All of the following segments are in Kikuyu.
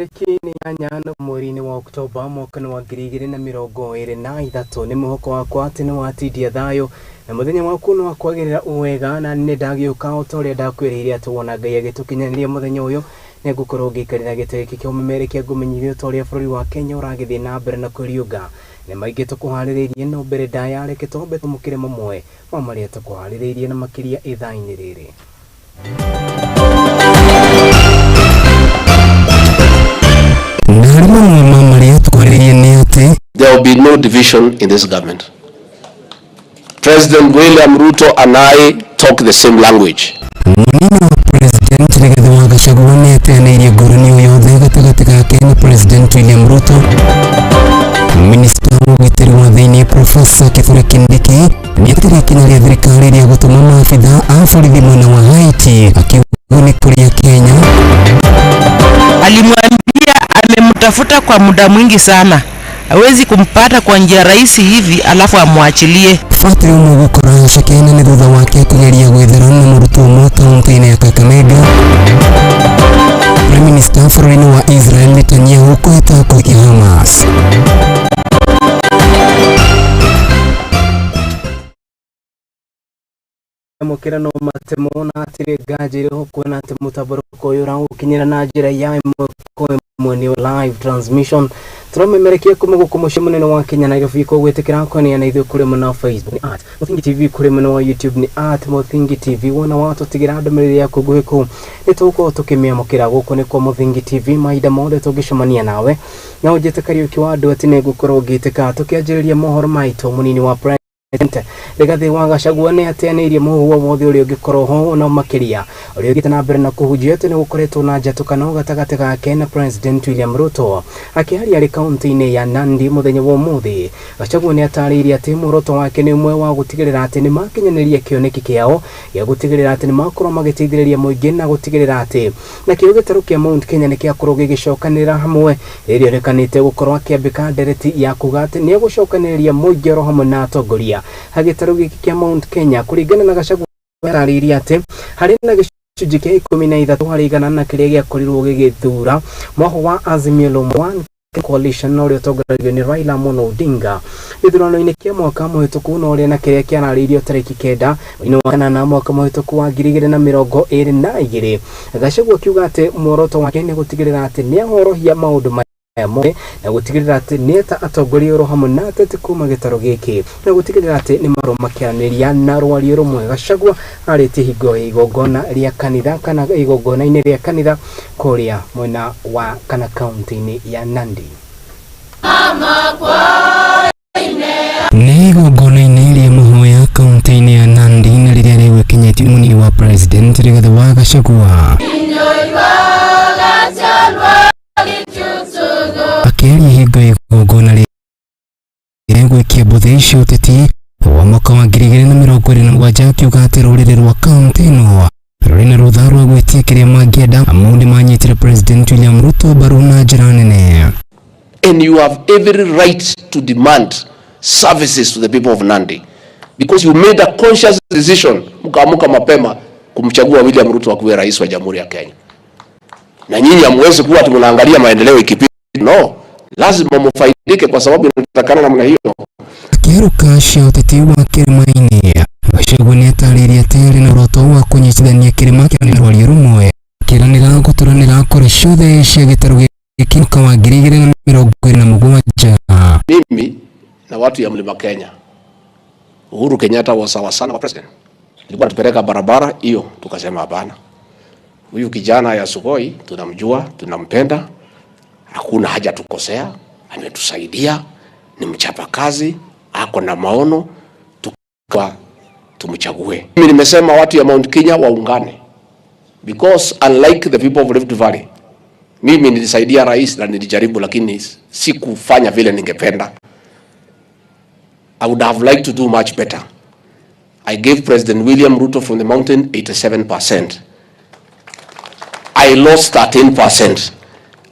Tarĩki nĩ 8 mweri-inĩ wa Oktoba mwaka-inĩ wa 2023. Nĩ mwĩhoko wakwa atĩ nĩ watindia thayũ na mũthenya waku nĩ wakwagĩrĩra wega, na nĩ ndagĩũka o ta ũrĩa ndakwĩrĩire atĩ wona Ngai agĩtũkinyanĩria mũthenya ũyũ nĩ ngũkorwo ngĩikarĩra gĩtĩ gĩkĩ kĩa ũmemerekia ngũmenyithie ta ũrĩa bũrũri wa Kenya ũragĩthiĩ na mbere na kwĩriũnga. Nĩ maingĩ tũkũharĩrĩirie, no mbere ndaya reke twambe tũmũkĩre mamwe ma marĩa tũkũharĩrĩirie na makĩria ithaa-inĩ rĩrĩ. Na harĩ mamwe ma marĩa tũkwarĩrĩria nĩ atĩ There will be no division in this government. President William Ruto and I talk the same language. Mũnini wa President Rigathi wa Gachagua nĩ ateanĩirie ngũrani o yothe gatagatĩ gake na President William Ruto. Minista wa ũgitĩri wa thĩinĩ Professor Kithure Kindiki nĩ etĩkĩria ikinya rĩa thirikari rĩa gũtũma maabitha a borithi mwena wa Haiti akiuga nĩ kũrĩa Kenya. Alimwambia amemtafuta kwa muda mwingi sana, hawezi kumpata kwa njia rahisi hivi alafu amwachilie. Batĩrĩ ũmwe gũkora cekene nĩ thutha wake kũgeria gwĩthera na mũrutwo ũmwe kaunti-inĩ ya Kakamega. Prime Minister bũrũri-inĩ wa Israel Netanyahu kwĩhĩta kũhikia Hamas. Amũkĩra no matemo na hatirĩ nganja ĩrĩ ho kuona atĩ mũtambarũko ũyũ ũragũkinyĩra na njĩra ya ĩmwe kwa ĩmwe nĩ live transmission tũramemerekia kuma gũkũ mũciĩ mũnene wa Kenya Nairobi. Kũgwĩtĩkĩra kwania na ithuĩ kũrĩ mwena wa Facebook nĩ @MũthingiTV, kũrĩ mwena wa YouTube nĩ @MũthingiTV. Wona watũtigĩra ndũmĩrĩri yaku nguhĩ kũu nĩ tũgũkorwo tũkĩmĩamũkĩra. Gũkũ nĩ kwa Mũthingi TV, mahinda mothe tũngĩcemania nawe na ũnjĩte Kariũki wa andũ atĩ nĩ ngũkorwo ngĩtĩka. Tũkĩanjĩrĩria mohoro maitũ, mũnini wa President Rigathi wa Gachagua nĩ ateanĩirie mũhuhu o wothe ũrĩa ũngĩkorwo ho na makĩria ũrĩa ũgĩte na mbere na kũhunjia atĩ nĩ gũkoretwo na njatũkano gatagatĩ gake na President William Ruto. Akĩaria arĩ kaunti-inĩ ya Nandi mũthenya wa ũmũthĩ, Gachagua nĩ atarĩirie atĩ muoroto wake nĩ ũmwe wa gũtigĩrĩra atĩ nĩ makinyanĩria kĩoneki kĩao gĩa gũtigĩrĩra atĩ nĩ makorwo magĩteithĩrĩria mũingĩ na gũtigĩrĩra atĩ nakĩo gĩtarũ kĩa Mount Kenya nĩ gĩakorwo gĩgĩcokanĩrĩra hamwe, rĩrĩa onekanĩte gũkorwo akĩambĩka ndereti ya kuga atĩ nĩ egũcokanĩrĩria mũingĩ oro hamwe na atongoria gĩtarũ gĩkĩ kĩa Mount Kenya. Kũringana na Gachagua, atarĩirie atĩ harĩ na gĩcunjĩ kĩa 13% na kĩrĩa gĩakorirwo gĩgĩthura mwaho wa Azimio la One Coalition na ũrĩa ũtongoragio nĩ Raila Amolo Odinga gĩthurano-inĩ kĩa mwaka mũhĩtũku, na ũrĩa na kĩrĩa kĩararĩirio tarĩki 9 mweri wa kanana mwaka mũhĩtũku wa 2022. Gachagua akiuga atĩ muoroto wake nĩ gũtigĩrĩra atĩ nĩ ahorohia maũndũ maya mothe na gũtigĩrĩra atĩ nĩeta atongoria oro hamwe na ateti kuma gĩtarũ gĩkĩ na gũtigĩrĩra atĩ nĩ marwo makĩaranĩria na rwario rũmwe. Gachagua arĩtie hingo ya igongona rĩa kanitha kana igongona-inĩ rĩa kanitha kũrĩa mwena wa kana kaunti-inĩ ya Nandi. Nĩ igongona-inĩ rĩa mahoya kaunti-inĩ ya Nandi na rĩrĩa rĩgwĩkinyĩtie mũnini wa President Rigathi wa Gachagua akĩaria hingo ya igongona rĩa gwĩkia mbũthĩ cia ũteti wa mwaka wa 2027, akiuga atĩ rũrĩrĩ rwa kaunti ĩno rũrĩ na rũtha rwa gwĩtia kĩrĩa mangĩenda, amu nĩ manyitire President William Ruto mbaru na njĩra nene. And you have every right to demand services to the people of Nandi because you made a conscious decision, mkaamuka mapema kumchagua William Ruto akuwe rais wa Jamhuri ya Kenya. Na nyinyi hamwezi kuwa ati mnaangalia maendeleo ikipita. No, lazima mufaidike kwa sababu inatakana namna hiyo. Akĩherũka cia ũteti wa kĩrĩma-inĩ, Gachagua nĩ atarĩirie atĩ arĩ na ũroto wa kũnyitithania kĩrĩma kĩa rwario rũmwe, akĩranĩra gũtũranĩra kura ciothe cia gĩtarũ gĩkĩ mwaka wa 2027. Mimi na watu ya Mlima Kenya, Uhuru Kenyatta was our son, our president. Alikuwa anatupeleka barabara hiyo, tukasema hapana. Huyu kijana ya Sugoi tunamjua, tunampenda, hakuna haja tukosea, ametusaidia, ni mchapakazi, ako na maono, tuka tumchague. Mimi nimesema watu ya Mount Kenya waungane because unlike the people of Rift Valley, mimi nilisaidia rais na nilijaribu, lakini sikufanya vile ningependa. I would have liked to do much better. I gave President William Ruto from the mountain 87%. I lost 13%.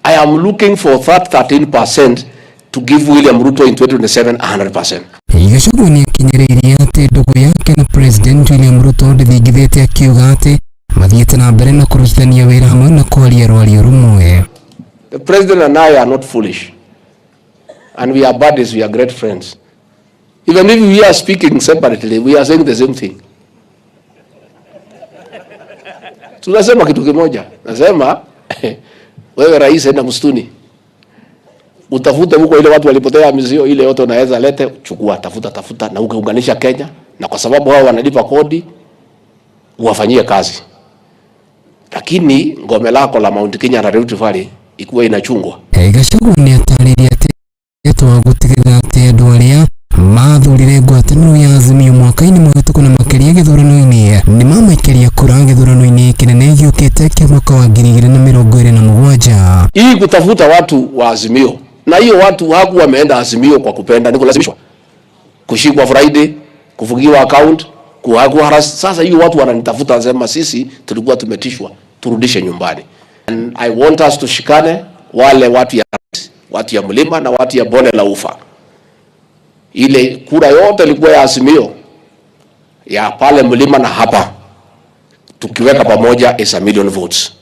I am looking for that 13% to give William Ruto in 2027 100%. Gachagua nĩ akinyĩrĩirie atĩ ndũgũ yake na President William Ruto ndĩthingithĩte, akiuga atĩ mathiĩte na mbere na kũrutithania wĩra hamwe na kwaria rwario rũmwe. The president and I are not foolish. And we are buddies, we are great friends. Even if we are speaking separately, we are saying the same thing. Tunasema kitu kimoja. Nasema wewe rais, enda msituni. Utafute huko ile watu walipotea mizio ile yote unaweza lete, chukua, tafuta tafuta na ukiunganisha Kenya, na kwa sababu hao wanalipa kodi uwafanyie kazi. Lakini ngome lako la Mount Kenya na Rift Valley ikuwa inachungwa. Gachagua nĩ atarĩirie atĩ wa gũtigĩrĩra atĩ andũ arĩa mathurire ngwatanĩro ya Azimio mwaka-inĩ mũhĩtũku na makĩria gĩthurano-inĩ nĩ mamaikĩria kura gĩthurano-inĩ kĩnene gĩũkĩte kĩa mwaka wa 2027. Hii kutafuta watu wa Azimio, na hiyo watu hawakuwa wameenda Azimio kwa kupenda, ni kulazimishwa, kushikwa Friday, kufungiwa account, kuharass. Sasa hiyo watu wananitafuta, nasema sisi tulikuwa tumetishwa, turudishe nyumbani. And I want us tushikane, wale watu ya mlima na watu ya bonde la ufa. Ile kura yote ilikuwa ya Azimio ya pale mlima na hapa, tukiweka pamoja is a million votes.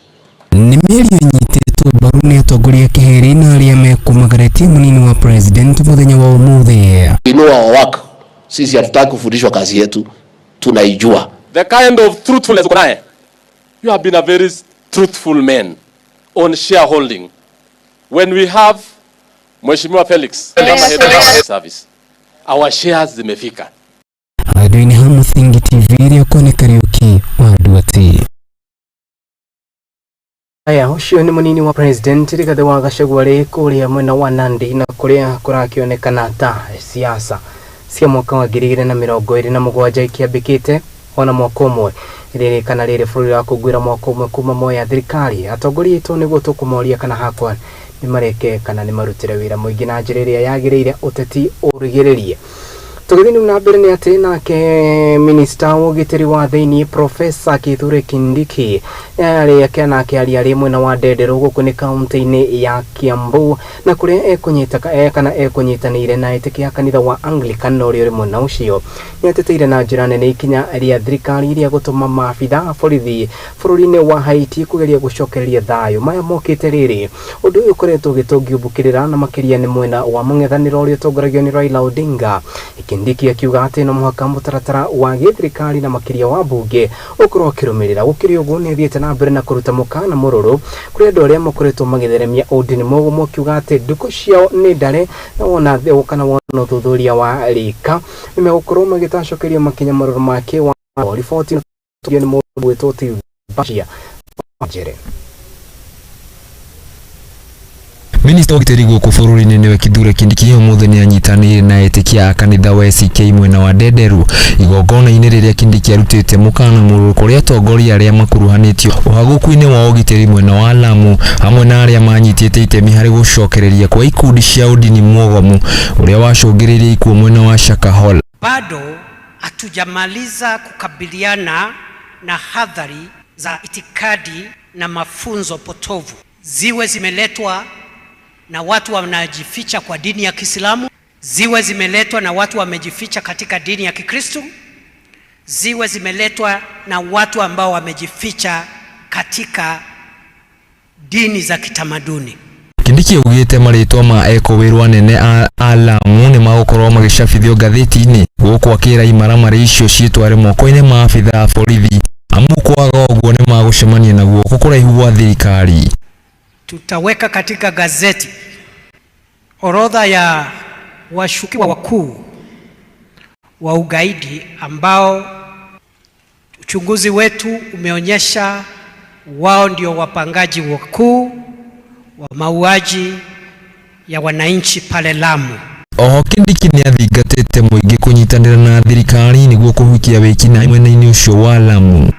Nĩ mĩario ĩnyitĩtwo mbaru nĩ atongoria keheri na arĩa mekũmagaretie mũnini wa president mũthenya wa ũmũthĩ. We know our work. Sisi hatutaki kufundishwa kazi yetu, tunaijua. The kind of truthfulness uko naye. You have been a very truthful man on shareholding. When we have Mheshimiwa Felix kama head of service, our shares zimefika. Handũ-inĩ ha Mũthingi TV ĩrĩa nĩ Kariuki wa Nduati. Aya, ũcio nĩ mũnini wa president Rigathĩ wa Gachagua arĩ kũrĩa mwena wa Nandi na kũrĩa kũrakĩonekana ta siasa cia mwaka wa 2027 ikĩambĩkĩte ona mwaka ũmwe rĩrĩ kana rĩrĩ bũrũri wa kũnguĩra mwaka ũmwe kuma moya thirikari. Atongoria aitũ nĩguo tũkũmoria kana hakwa nĩ mareke kana nĩ marutĩre wĩra mũingĩ na njĩra ĩrĩa yagĩrĩire ũteti ũrigĩrĩrie. Tũgĩthiĩ na mbere nĩ atĩ nake minista wa ũgitĩri wa thĩinĩ Profesa Kithure Kindiki arĩ akĩana akĩaria arĩ mwena wa Ndenderũ gũkũ nĩ kaunti-inĩ ya Kiambu na kũrĩa ekũnyita kana ekũnyitanĩire na etĩkia a kanitha wa Anglican na ũrĩa ũrĩ mwena ũcio nĩ ateteire na njĩra nene ikinya rĩa thirikari rĩa gũtũma maabitha a borithi bũrũri-inĩ wa Haiti kũgeria gũcokereria thayũ. Maya mokĩte rĩrĩ ũndũ ũyũ ũkoretwo ũgĩtũngiũmbũkĩrĩra na makĩria nĩ mwena wa mũng'ethanĩro ũrĩa ũtongoragio nĩ Raila Odinga. Kindiki akiuga atĩ no mũhaka mũtaratara wa gĩthirikari na makĩria wa mbunge ũkorwo ũkĩrũmĩrĩra. Gũkĩrĩ ũguo nĩ athiĩte na mbere na kũruta mũkana mũrũrũ kũrĩ andũ arĩa makoretwo magĩtheremia ũndini mũgomo akiuga atĩ ndukũ ciao nĩ ndare na wona kana wona ũthuthuria wa rika nĩ megũkorwo magĩtacokerio makinya marũrũ ma kĩwatho. Riboti nĩ mũndũ gwĩtwo Bashia Njere. Minista wa ũgitĩri gũkũ bũrũri-inĩ nĩwe Kithure Kindiki ũmũthĩ nĩanyitanĩire na etĩkia a kanitha wa ACK mwena wa Ndenderu igongona-inĩ rĩrĩa Kindiki arutĩte mũkana mũrũrũ kũrĩ atongoria arĩa makuruhanĩtio ũhagũku-inĩ wa ũgitĩri mwena wa Lamu hamwe na arĩa manyitĩte itemi harĩ gũcokereria kwa ikundi cia ũndini mwogomu ũrĩa wacũngĩrĩirie ikuũ mwena wa Shakahola. Bado hatujamaliza kukabiliana na hadhari za itikadi na mafunzo potovu, ziwe zimeletwa na watu wanajificha kwa dini ya Kiislamu, ziwe zimeletwa na watu wamejificha katika dini ya Kikristo, ziwe zimeletwa na watu ambao wamejificha katika dini za kitamaduni. Kindiki augĩte marĩtwa ma ekũĩrwo anene a Lamu nĩ magũkorwo magĩcabithio ngathĩti-inĩ gũkũ akĩra imaramari icio ciĩtware moko-inĩ ma abithaa a borithi amu kwaga ũguo nĩ magũcemania na guoko kũraihu gwa thirikari. Tutaweka katika gazeti orodha ya washukiwa wakuu wa ugaidi ambao uchunguzi wetu umeonyesha wao ndio wapangaji wakuu wa mauaji ya wananchi pale Lamu. Oho Kindiki nĩ athingatĩte mũingĩ kũnyitanĩra na thirikari nĩguo kũhukia wĩkinaĩ mwena-inĩ ũcio wa Lamu.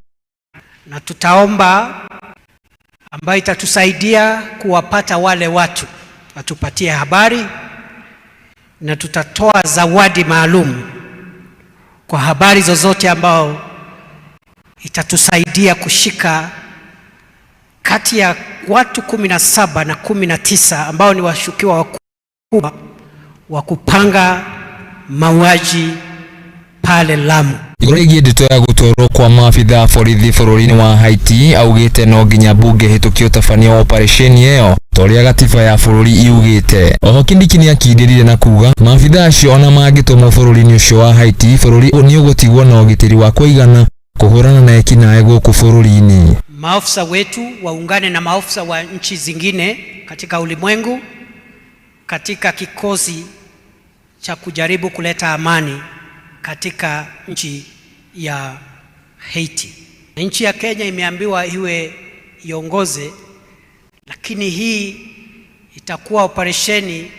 Na tutaomba ambayo itatusaidia kuwapata wale watu watupatie habari, na tutatoa zawadi maalum kwa habari zozote ambao itatusaidia kushika kati ya watu 17 na 19 ambao ni washukiwa wakubwa wa kupanga mauaji pale Lamu. Igũrũ rĩgiĩ ndeto ya gũtwarwo kwa maabithaa a borithi bũrũri-inĩ wa Haiti, augĩte no nginya bunge ĩhĩtũkie ũtabania wa operesheni ĩyo ta ũrĩa gatiba ya bũrũri yugĩte. Oho Kindiki nĩakindĩrire na kuga maabithaa acio ona mangĩtũmwo bũrũri-inĩ ũcio wa Haiti, bũrũri nĩũgũtigwo na ũgitĩri wa kũigana kũhũrana na ekinaĩ gũkũ bũrũri-inĩ. Maafisa wetu waungane na maafisa wa nchi zingine katika ulimwengu katika kikosi cha kujaribu kuleta amani katika nchi ya Haiti. Nchi ya Kenya imeambiwa iwe iongoze, lakini hii itakuwa operesheni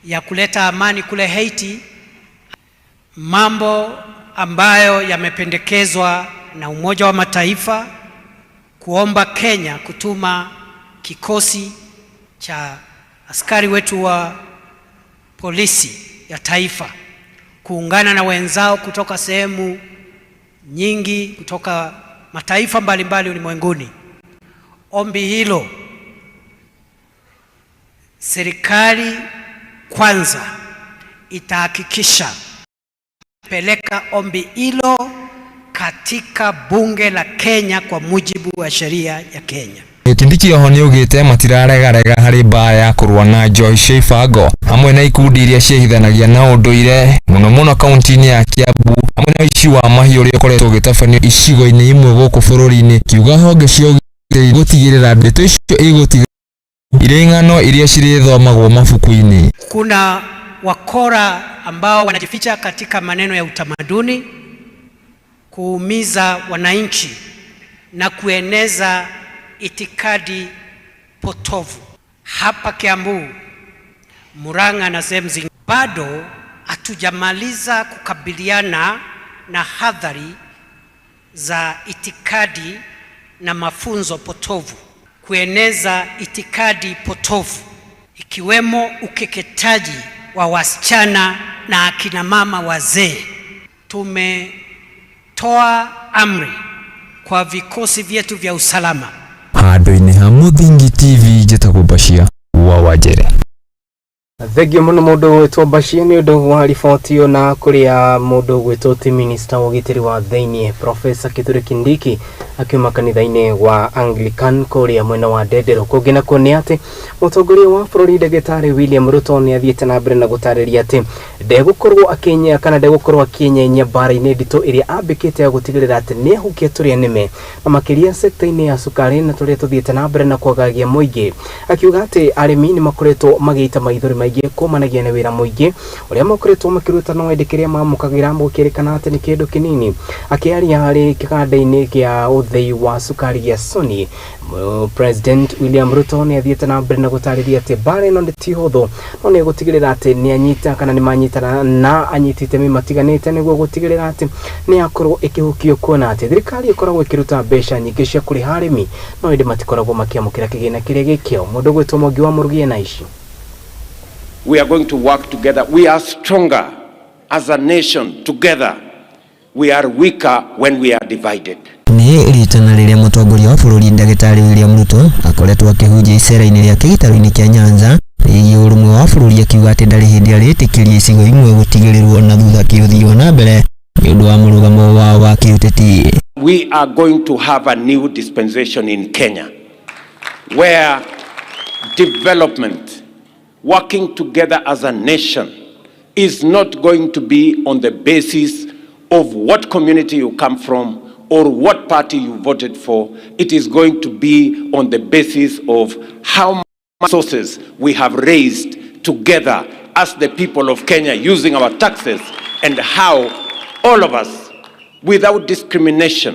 ya kuleta amani kule Haiti, mambo ambayo yamependekezwa na Umoja wa Mataifa kuomba Kenya kutuma kikosi cha askari wetu wa polisi ya taifa kuungana na wenzao kutoka sehemu nyingi, kutoka mataifa mbalimbali ulimwenguni. Ombi hilo serikali kwanza itahakikisha peleka ombi hilo katika bunge la Kenya kwa mujibu wa sheria ya Kenya. Kindiki oho nĩaugĩte matiraregarega harĩ mbara ya kũrũa na njohi cia ibango hamwe na ikundi iria ciĩhithanagia na ũndũire mũno mũno kaunti-inĩ ya Kiambu hamwe na ũici wa mahiũ ũrĩa ũkoretwo ũgĩtabanio icigo-inĩ imwe gũkũ bũrũri-inĩ, kiuga honge cia ũgitĩri gũtigĩrĩra ndeto icio igũtiga irĩ ng'ano iria cirĩthomagwo mabuku-inĩ. Kuna wakora ambao wanajificha katika maneno ya utamaduni kuumiza wananchi na kueneza itikadi potovu. Hapa Kiambu, Murang'a na sehemu zingine bado hatujamaliza kukabiliana na hadhari za itikadi na mafunzo potovu, kueneza itikadi potovu ikiwemo ukeketaji wa wasichana na akina mama wazee. Tumetoa amri kwa vikosi vyetu vya usalama. Handũ-inĩ ha Mũthingi TV, njĩtagwo Bashir wa Wanjere. Thengio mũno mũndũ gwĩtwo Bashir nĩ ũndũ wa riboti ĩyo, na kũrĩa mũndũ gwĩtwo ti minista wa ũgitĩri wa thĩiniĩ Profesa Kithure Kindiki akiuma kanitha-inĩ wa Anglican kũrĩa mwena wa Ndenderũ. Kũngĩ nakuo nĩ atĩ mũtongoria wa bũrũri ndagĩtarĩ William Ruto nĩ athiĩte na mbere na gũtarĩria atĩ ndegũkorwo akĩnya kana ndegũkorwo akĩenyenya mbara-inĩ nditũ ĩrĩa ambĩkĩte ya gũtigĩrĩra atĩ nĩ ahukia tũrĩa nĩme na makĩria sekta-inĩ ya cukari na tũrĩa tũthiĩte na mbere na kwagagia mũingĩ, akiuga atĩ arĩmi nĩ makoretwo magĩita maithori maingĩ kumanagia na wĩra mũingĩ ũrĩa makoretwo makĩruta no ĩndĩ kĩrĩa mamũkagĩra gũkĩrĩkana atĩ nĩ kĩndũ kĩnini. Akĩaria harĩ kĩganda-inĩ kĩa ũthĩi wa cukari gĩa Sony, President William Ruto nĩ athiĩte na mbere na gũtarĩria atĩ mbara ĩno ti hũthũ, no nĩ gũtigĩrĩra atĩ nĩ anyita kana nĩ manyitana na anyiti itemi matiganĩte nĩguo gũtigĩrĩra atĩ nĩ yakorwo ĩkĩhukio, kuona atĩ thirikari ĩkoragwo ĩkĩruta mbeca nyingĩ cia kũrĩha arĩmi no ĩndĩ matikoragwo makĩamũkĩra kĩgĩna kĩrĩa gĩkĩo. Mũndũ gwĩtwo Mwangi wa Mũrugi na ici. We are going to work together. We are stronger as a nation together. We are weaker when we are divided. Nĩ ritana rĩrĩa mũtongoria wa bũrũri ndagĩtarĩ William Ruto akoretwo akĩhunjia icera-inĩ rĩake gĩtarũ-inĩ kĩa Nyanza rĩgiĩ ũrũmwe wa bũrũri, akiuga atĩ ndarĩ hĩndĩ arĩtĩkĩria icigo imwe gũtigĩrĩrwo na thutha kĩũthii wa na mbere nĩ ũndũ wa mũrũgamo wao wa kĩũteti. We are going to have a new dispensation in Kenya where development, working together as a nation, is not going to be on the basis of what community you come from or what party you voted for. It is going to be on the basis of how much resources we have raised together as the people of Kenya using our taxes, and how all of us, without discrimination,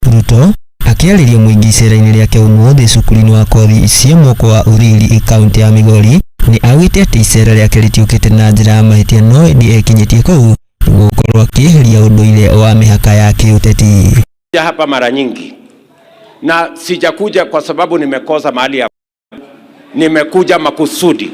Ruto akĩarĩria mũingĩ icera-inĩ rĩake ũmũthĩ cukuru-inĩ wa kothi cia mwako wa Uriri, kaunti ya Migori, nĩ augĩte atĩ icera rĩake rĩtiũkĩte na njĩra ya mahĩtia no ĩndĩ ekinyĩtie kũu nĩguo gũkorwo akĩeheria ũndũire wa mĩhaka ya kĩũteti. Hapa mara nyingi na sijakuja kwa sababu nimekosa mahali ya, nimekuja makusudi.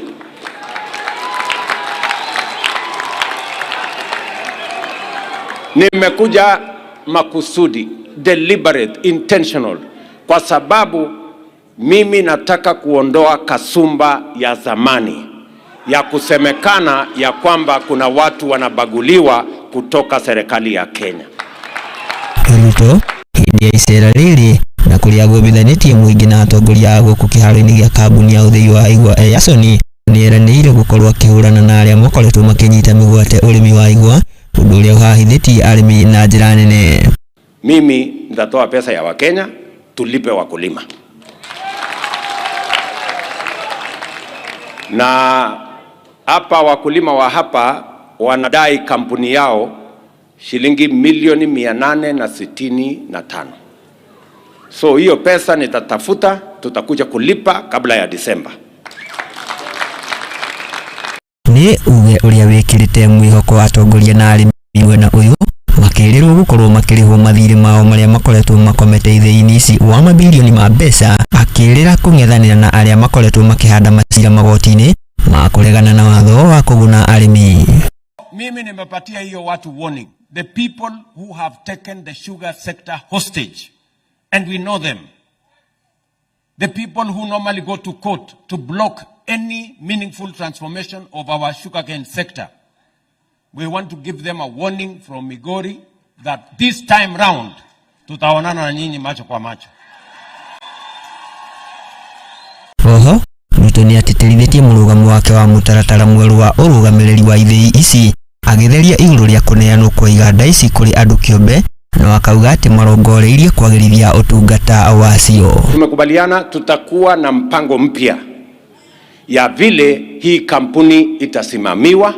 Nimekuja makusudi, deliberate, intentional, kwa sababu mimi nataka kuondoa kasumba ya zamani ya kusemekana ya kwamba kuna watu wanabaguliwa kutoka serikali ya Kenya. Ruto hĩndĩ ya icera rĩrĩ na kũrĩa agũmbithanĩtie mũingĩ na atongoria a gũkũ kĩharo-inĩ gĩa kambuni ya ũthĩi wa igwa Eyason nĩeranĩire gũkorwo akĩhũrana na arĩa makoretwo makĩnyita mĩgwate ũrĩmi wa igwa, ũndũ ũrĩa ũhahithĩtie arĩmi na njĩra nene. Mimi nitatoa pesa ya Wakenya tulipe wakulima, na hapa wakulima wa hapa wanadai kampuni yao shilingi milioni 865. So hiyo pesa nitatafuta, tutakuja kulipa kabla ya Disemba. Nĩ uge ũrĩa wĩkĩrĩte mwĩhoko atongoria na arĩmi mwena ũyũ makĩrĩrwo gũkorwo makĩrĩhwo mathirĩ mao marĩa makoretwo makomete ithĩi-inĩ ici wa mabilioni ma mbeca, akĩrĩra kũng'ethanĩra na arĩa makoretwo makĩhanda macira magoti-inĩ ma kũregana na watho wa kũguna arĩmi. Mimi nimepatia hiyo watu warning, the people who have taken the sugar sector hostage, and we know them, the people who normally go to court to block any meaningful transformation of our sugarcane sector. We want to give them a warning from Migori that this time round tutaonana na nyinyi macho kwa macho. Oho, Ruto nĩatĩtĩrithĩtie mũrũgamo wake wa mũtaratara mwerũ wa ũrũgamĩrĩri wa ithĩi ici, agĩtheria igũrũ rĩa kũneanwo kwa iganda ici kũrĩ andũ kĩũmbe, na akauga atĩ marongoreirie kwagĩrithia ũtungata wacio. Tumekubaliana tutakuwa na mpango mpya ya vile hii kampuni itasimamiwa,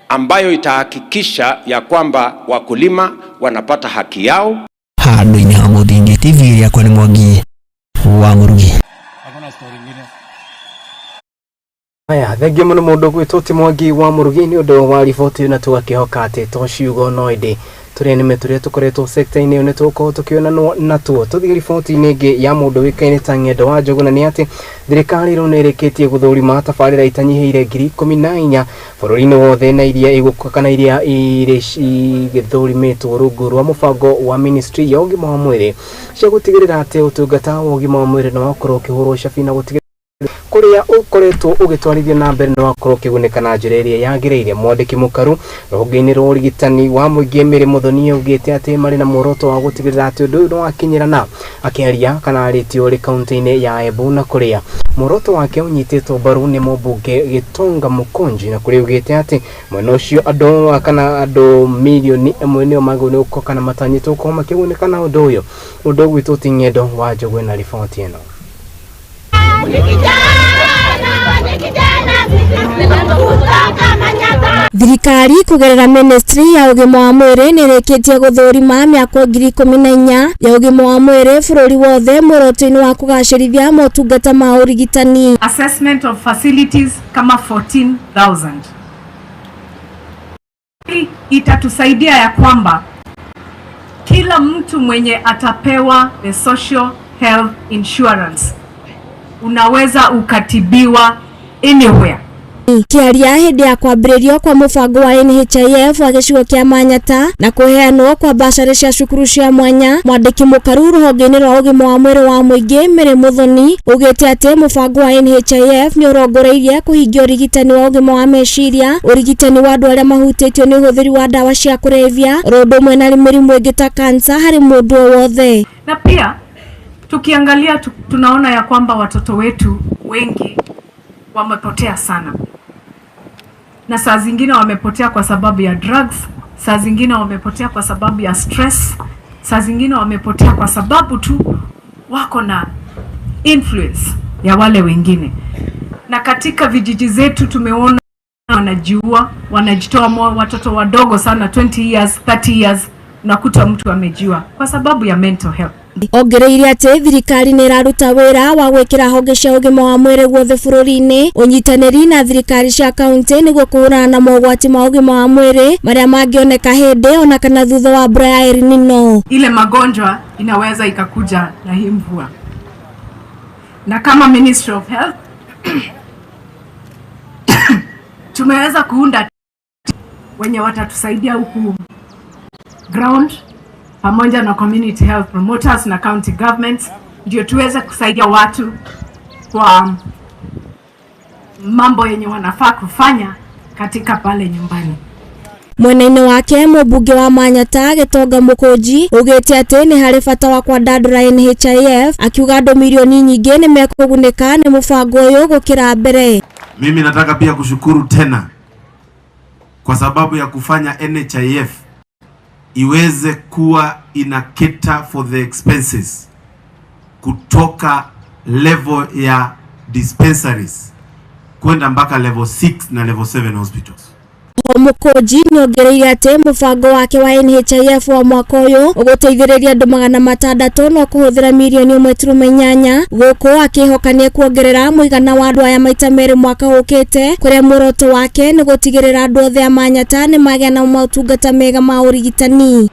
ambayo itahakikisha ya kwamba wakulima wanapata haki yao. Handũ-inĩ ha Mũthingi TV yakwa nĩ Mwangi wa Mũrugi. Aya, thengiũ mũno mũndũ gwĩtwo ti Mwangi wa Mũrugi nĩ ũndũ wa riboti na tũgakĩhoka atĩ to ciugo no ĩndĩ tũrĩa nĩme tũrĩa tũkoretwo sekta-inĩ ĩyo nĩ tũgũkorwo tũkĩonanwo natuo. Tũthiĩ riboti-inĩ ĩngĩ ya mũndũ wĩkaine ta Ng'endo wa Njũgũna nĩ atĩ thirikari rĩu nĩ ĩrĩkĩtie gũthũrima tabarĩra itanyihĩire 14,000 bũrũri-inĩ wothe na iria igũka kana iria igĩthũrimĩtwo rungu rwa mũbango wa ministry ya ũgima wa mwĩrĩ cia gũtigĩrĩra atĩ ũtungata wa ũgima wa mwĩrĩ nĩ wakorwo ũkĩhũrwo cabi na gũtigĩrĩra kũrĩa ũkoretwo ũgĩtwarithio na mbere nĩ wakorwo ũkĩgunĩka na njĩra ĩrĩa yagĩrĩire. Mwandĩki mũkaru rũhonge-inĩ rwa ũrigitani wa mũingĩ Mary Muthoni augĩte atĩ marĩ na muoroto wa gũtigĩrĩra atĩ ũndũ ũyũ nĩ wakinyĩrana. Akĩaria kana arĩtio ũrĩ kaunti-inĩ ya Embu na kũrĩa muoroto wake ũnyitĩtwo mbaru nĩ mũmbunge Gĩtonga Mũkonji, na kũrĩa augĩte atĩ mwena ũcio andũ kana andũ milioni 1 nĩo magĩrĩirwo nĩ gũkorwo kana matanyĩtwo gũkorwo makĩgunĩka na ũndũ ũyũ. Mũndũ ũgwĩtwo ti Ng'endo wa Njũgũna na riboti ĩno. Thirikari kugerera ministry ya ũgima wa mwĩrĩ nĩrĩkĩtie gũthũrima mĩako 14,000 ya ũgima wa mwĩrĩ bũrũri wothe muoroto-inĩ wa kũgacĩrithia motungata ma ũrigitani. Assessment of facilities kama 14,000. Hii itatusaidia ya kwamba kila mtu mwenye atapewa the social health insurance unaweza ukatibiwa anywhere. Kĩaria hĩndĩ ya kwambĩrĩrio kwa mũbango wa NHIF wa gĩcigo kĩa Manyata na kũheanwo kwa bacarĩ cia cukuru cia mwanya, mwandĩki mũkaru rũhonge-inĩ rwa ũgima wa mwĩrĩ wa mũingĩ Mary Muthoni augĩte atĩ mũbango wa NHIF nĩ ũrongoreirie kũhingia ũrigitani wa ũgima wa meciria, ũrigitani wa andũ arĩa mahutĩtio nĩ ũhũthĩri wa ndawa cia kũrebia, oro ũndũ ũmwe na mĩrimũ ĩngĩ ta kansa harĩ mũndũ o wothe. Na pia tukiangalia tunaona ya kwamba watoto wetu wengi wamepotea sana, na saa zingine wamepotea kwa sababu ya drugs, saa zingine wamepotea kwa sababu ya stress, saa zingine wamepotea kwa sababu tu wako na influence ya wale wengine. Na katika vijiji zetu tumeona wanajiua, wanajitoa watoto wadogo sana, 20 years, 30 years, unakuta mtu amejiua kwa sababu ya mental health. Ongereire atĩ thirikari nĩ ĩraruta wĩra wa gwĩkĩra honge cia ũgima wa mwĩrĩ guothe bũrũri-inĩ ũnyitanĩri na thirikari cia kaunti nĩguo kũhũrana na mogwati ma ũgima wa mwĩrĩ marĩa mangĩoneka hĩndĩ ona kana thutha wa mbura ya El Nino. Ile magonjwa inaweza ikakuja na hii mvua, na kama Ministry of Health tumeweza kuunda wenye watatusaidia huku ground pamoja na community health promoters na county governments, ndio tuweze kusaidia watu kwa Mambo yenye wanafaa kufanya katika pale nyumbani. Mwena-inĩ wake mũmbunge wa Manyata Gĩtonga Mũkũnji augĩte atĩ nĩ harĩ bata wa kwandandũra NHIF, akiuga andũ milioni nyingĩ nĩ mekũgunĩka nĩ mũbango ũyũ gũkĩra mbere. Mimi nataka pia kushukuru tena kwa sababu ya kufanya NHIF iweze kuwa ina cater for the expenses kutoka level ya dispensaries kwenda mpaka level 6 na level 7 hospitals. Mũkũnji nĩongereire atĩ mũbango wake wa NHIF wa mwaka ũyũ ũgũteithĩrĩria andũ 600 no kũhũthĩra mirioni 1.8, gũkũ akĩhoka nĩekuongerera mũigana wa andũ aya maita merĩ mwaka ũkĩte, kũrĩa muoroto wake nĩ gũtigĩrĩra andũ othe a Manyata nĩ magĩa na motungata mega ma ũrigitani.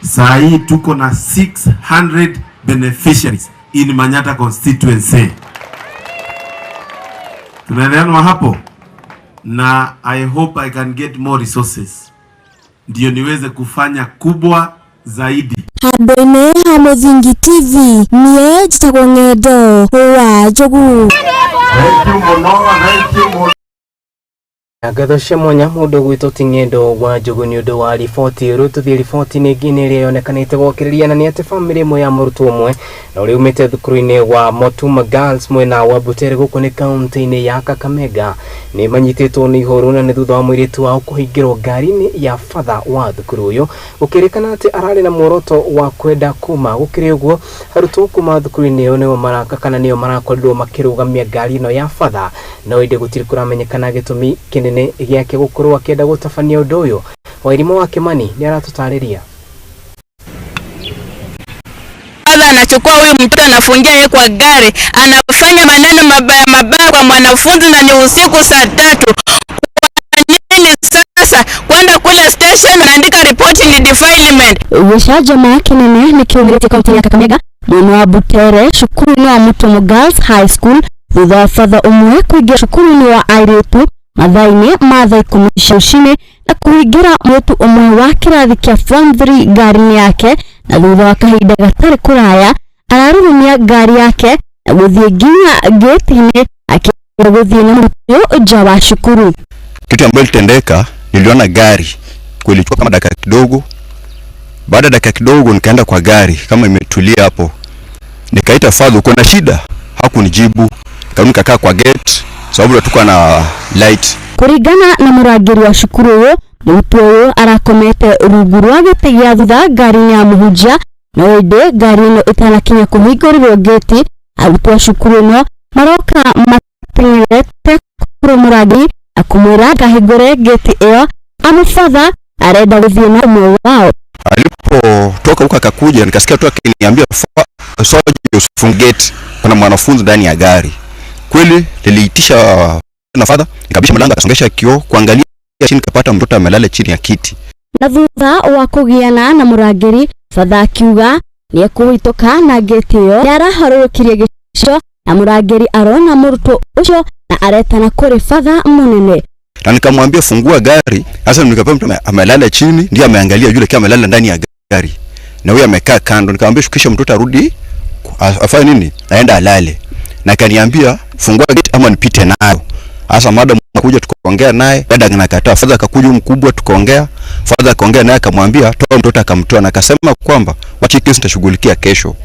Saa hii tuko na 600 beneficiaries in Manyata constituency. Tunaelewana hapo? Na I hope I can get more resources ndio niweze kufanya kubwa zaidi. Handũ-inĩ ha Mũthingi TV, niĩ njĩtagwo Ng'endo wa Njogu. Ngatho cia mwanya mũndũ gwitũ ti Ng'endo wa Njogu nĩ ũndũ wa riboti. Rĩu tũthiĩ riboti-inĩ ĩngĩ nĩ ĩrĩa yonekanĩte gũkĩrĩria, na nĩ atĩ bamĩrĩ ĩmwe ya mũrutwo ũmwe na ũrĩa umĩte thukuru-inĩ wa Motuma Girls mwena wa Butere gũkũ nĩ kaunti-inĩ ya Kakamega nĩ manyitĩtwo nĩ ihoru, na nĩ thutha wa mũirĩtu wao kũhingĩrwo ngari-inĩ ya batha wa thukuru ũyũ, gũkĩrĩkana atĩ ararĩ na muoroto wa kwenda kuma. Gũkĩrĩ ũguo, arutwo kuma thukuru-inĩ ĩyo nĩo maraka kana nĩo marakorirwo makĩrũgamia ngari ĩno ya batha, no ĩndĩ gũtirĩ kũramenyekana gĩtũmi kĩnene gĩake gũkorwo akĩenda gũtabania ũndũ ũyũ. Wairimũ wa Kimani nĩ aratutarĩria. Father anachukua huyu mtoto anafungia yeye kwa gari, anafanya maneno mabaya mabaya kwa mwanafunzi na ni usiku saa 3. Kwa nini sasa kwenda kule station anaandika ripoti ni defilement? Gĩcanjama kĩnene nĩkĩumĩrĩte kaunti ya Kakamega mwena wa Butere cukuru-inĩ wa Mutomo Girls High School thutha wa batha ũmwe kũingĩra cukuru-inĩ wa airĩtu mathaa-inĩ ma thaa 10 cia rũcinĩ na kũhingĩra mũirĩtu ũmwe wa kĩrathi kĩa form 3 ngari-inĩ yake, na thutha wa kahinda gatarĩ kũraya ararurumia ngari yake na gũthiĩ nginya gate-inĩ akĩenda gũthiĩ na mũrutwo ũyũ nja wa cukuru. Kitu ambayo ilitendeka, niliona gari kulichukua kama dakika kidogo. Baada ya dakika kidogo nikaenda kwa gari kama imetulia hapo, nikaita father, uko na shida? Hakunijibu. Nikarudi nikakaa kwa gate sababu hatukuwa na light. Kũringana na mũrangĩri wa cukuru ũyũ, mũrutwo ũyũ arakomete rungu rwa gĩtĩ gĩa thutha ngari-inĩ ya mũhunjia, no ĩndĩ ngari ĩno ĩtanakinya kũhingũrĩrwo gĩti, arutwo a cukuru ĩno maroka mateng'erete kũrĩ mũrangĩri na kũmwĩra akahingũre gĩti ĩyo amu batha arenda gũthiĩ na ũmwe wao. Alipotoka huko akakuja, nikasikia tu akiniambia soja usifunge gate, kuna mwanafunzi ndani ya gari. Kweli niliitisha na father, nikabisha mlango, akasongesha kioo kuangalia chini, kapata mtoto amelala chini ya kiti. Na thutha wa kũgiana na mũrangĩri, batha akiuga nĩekũhĩtũka na gĩti ĩyo nĩaraharũrũkirie gĩcicio na mũrangĩri arona mũrutwo ũcio na aretana kũrĩ batha mũnene. Na nikamwambia fungua gari. Sasa nikapata mtu amelala chini, ndiye ameangalia yule kama amelala ndani ya gari na huyu amekaa kando. Nikamwambia shukisha mtoto arudi afanye nini, aenda alale. Na akaniambia fungua gate ama nipite nayo. Sasa madam akakuja tukaongea naye, dada anakataa. Father akakuja mkubwa tukaongea, father akaongea naye akamwambia toa mtoto, akamtoa na akasema kwamba wacha kesi nitashughulikia kesho.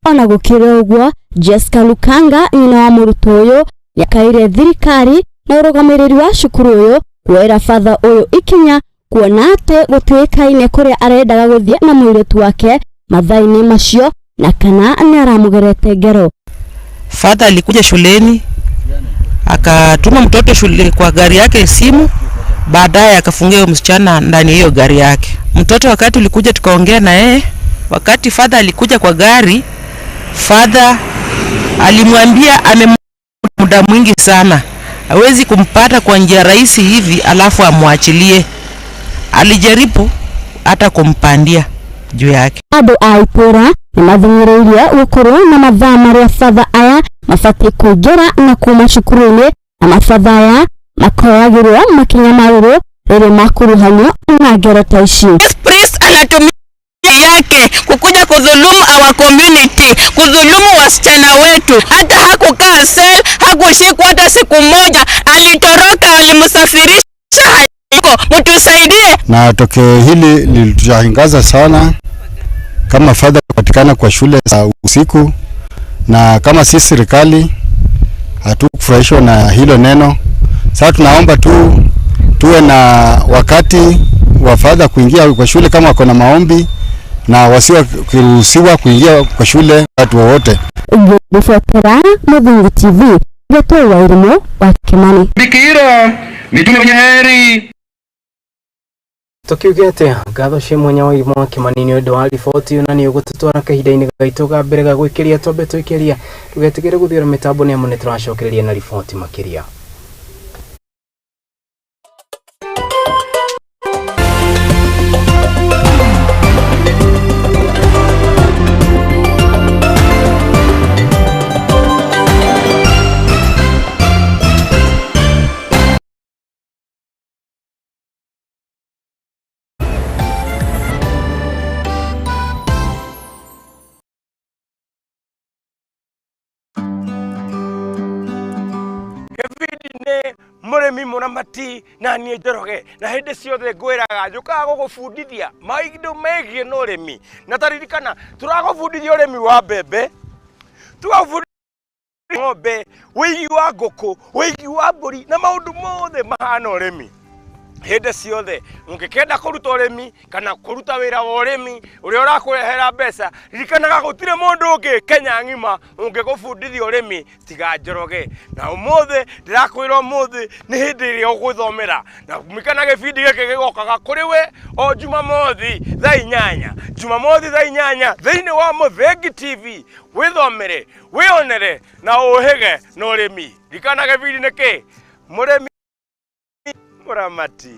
Ona gũkĩrĩ ũguo, Jessica Lukanga nyina wa mũrutwo ũyũ nĩakaire thirikari na ũrũgamĩrĩri wa cukuru ũyũ kuoera batha ũyũ ikinya, kuona atĩ gũtiũĩkaine kũrĩa arendaga gũthiĩ na mũirĩtu wake mathaa-inĩ macio na kana nĩaramũgerete ngero. Father alikuja shuleni akatuma mtoto shule kwa gari yake simu, baadaye akafungia huyo msichana ndani ya hiyo gari yake. Mtoto wakati ulikuja tukaongea na yeye, wakati father alikuja kwa gari, father alimwambia ame muda mwingi sana, hawezi kumpata kwa njia rahisi hivi alafu amwachilie. Alijaribu hata kumpandia juu yake. Andũ a itũũra nĩmathing'ĩrĩirie gũkorwo na mathaa marĩa batha aya mabatiĩ kũingĩra na kuma cukuru-inĩ, na mabatha aya makoyagĩrwo makinya marũrũ rĩrĩa makuruhanio na ngero ta ici. This priest anatumia Yake kukuja kudhulumu our community, kudhulumu wasichana wetu. Hata hakukaa cell, hakushikwa hata siku moja, alitoroka, walimsafirisha hayuko. Mtusaidie. Na tokeo hili lilitushangaza sana kama fadha kupatikana kwa shule za usiku, na kama sisi serikali hatukufurahishwa na hilo neno. Sasa tunaomba tu tuwe na wakati wa fadha kuingia kwa shule kama wako na maombi, na wasiwe kuruhusiwa kuingia kwa shule watu wowote. Ngĩbuatĩra Mũthingi TV Gĩtũi wa Irimũ wa Kimani. Bikira, mitume wenye heri. Tukiuge atia ngatho cia mwanya wa Irimũ wa Kimani nĩ ũndũ wa riboti na nĩ ũgũtũtwara kahinda-inĩ gaitũ ga mbere ga gwĩkĩria twambe twĩkĩria ndũgetigĩre gũthiũra mĩtambo nĩ amu nĩ tũracokereria na riboti makĩria. Gĩbindi nĩ mũrĩmi mũramati na niĩ Njoroge, na hĩndĩ ciothe ngwĩraga njũkaga gũgũbundithia maũndũ megiĩ na ũrĩmi, na taririkana tũragũbundithia ũrĩmi wa mbembe, tũgagũbundithia ng'ombe, wĩigi wa ngũkũ, wĩigi wa mbũri na maũndũ mothe mahana ũrĩmi. Hĩndĩ ciothe ũngĩkenda kũruta ũrĩmi kana kũruta wĩra wa ũrĩmi ũrĩa ũrakũrehera mbeca, ririkanaga gũtirĩ mũndũ ũngĩ Kenya ng'ima ũngĩgũbundithia ũrĩmi tiga Njoroge. Na ũmũthĩ ndĩrakwĩra ũmũthĩ nĩ hĩndĩ ĩrĩa ũgwĩthomera, na ririkana gĩbindi gĩkĩ gĩgokaga kũrĩ we o Jumamothi thaa 8, Jumamothi thaa 8 thĩinĩ wa Mũthingi TV. Wĩthomere, wĩonere na ũhĩge na ũrĩmi. Ririkana gĩbindi nĩ kĩ? Mũrĩmi mũramati.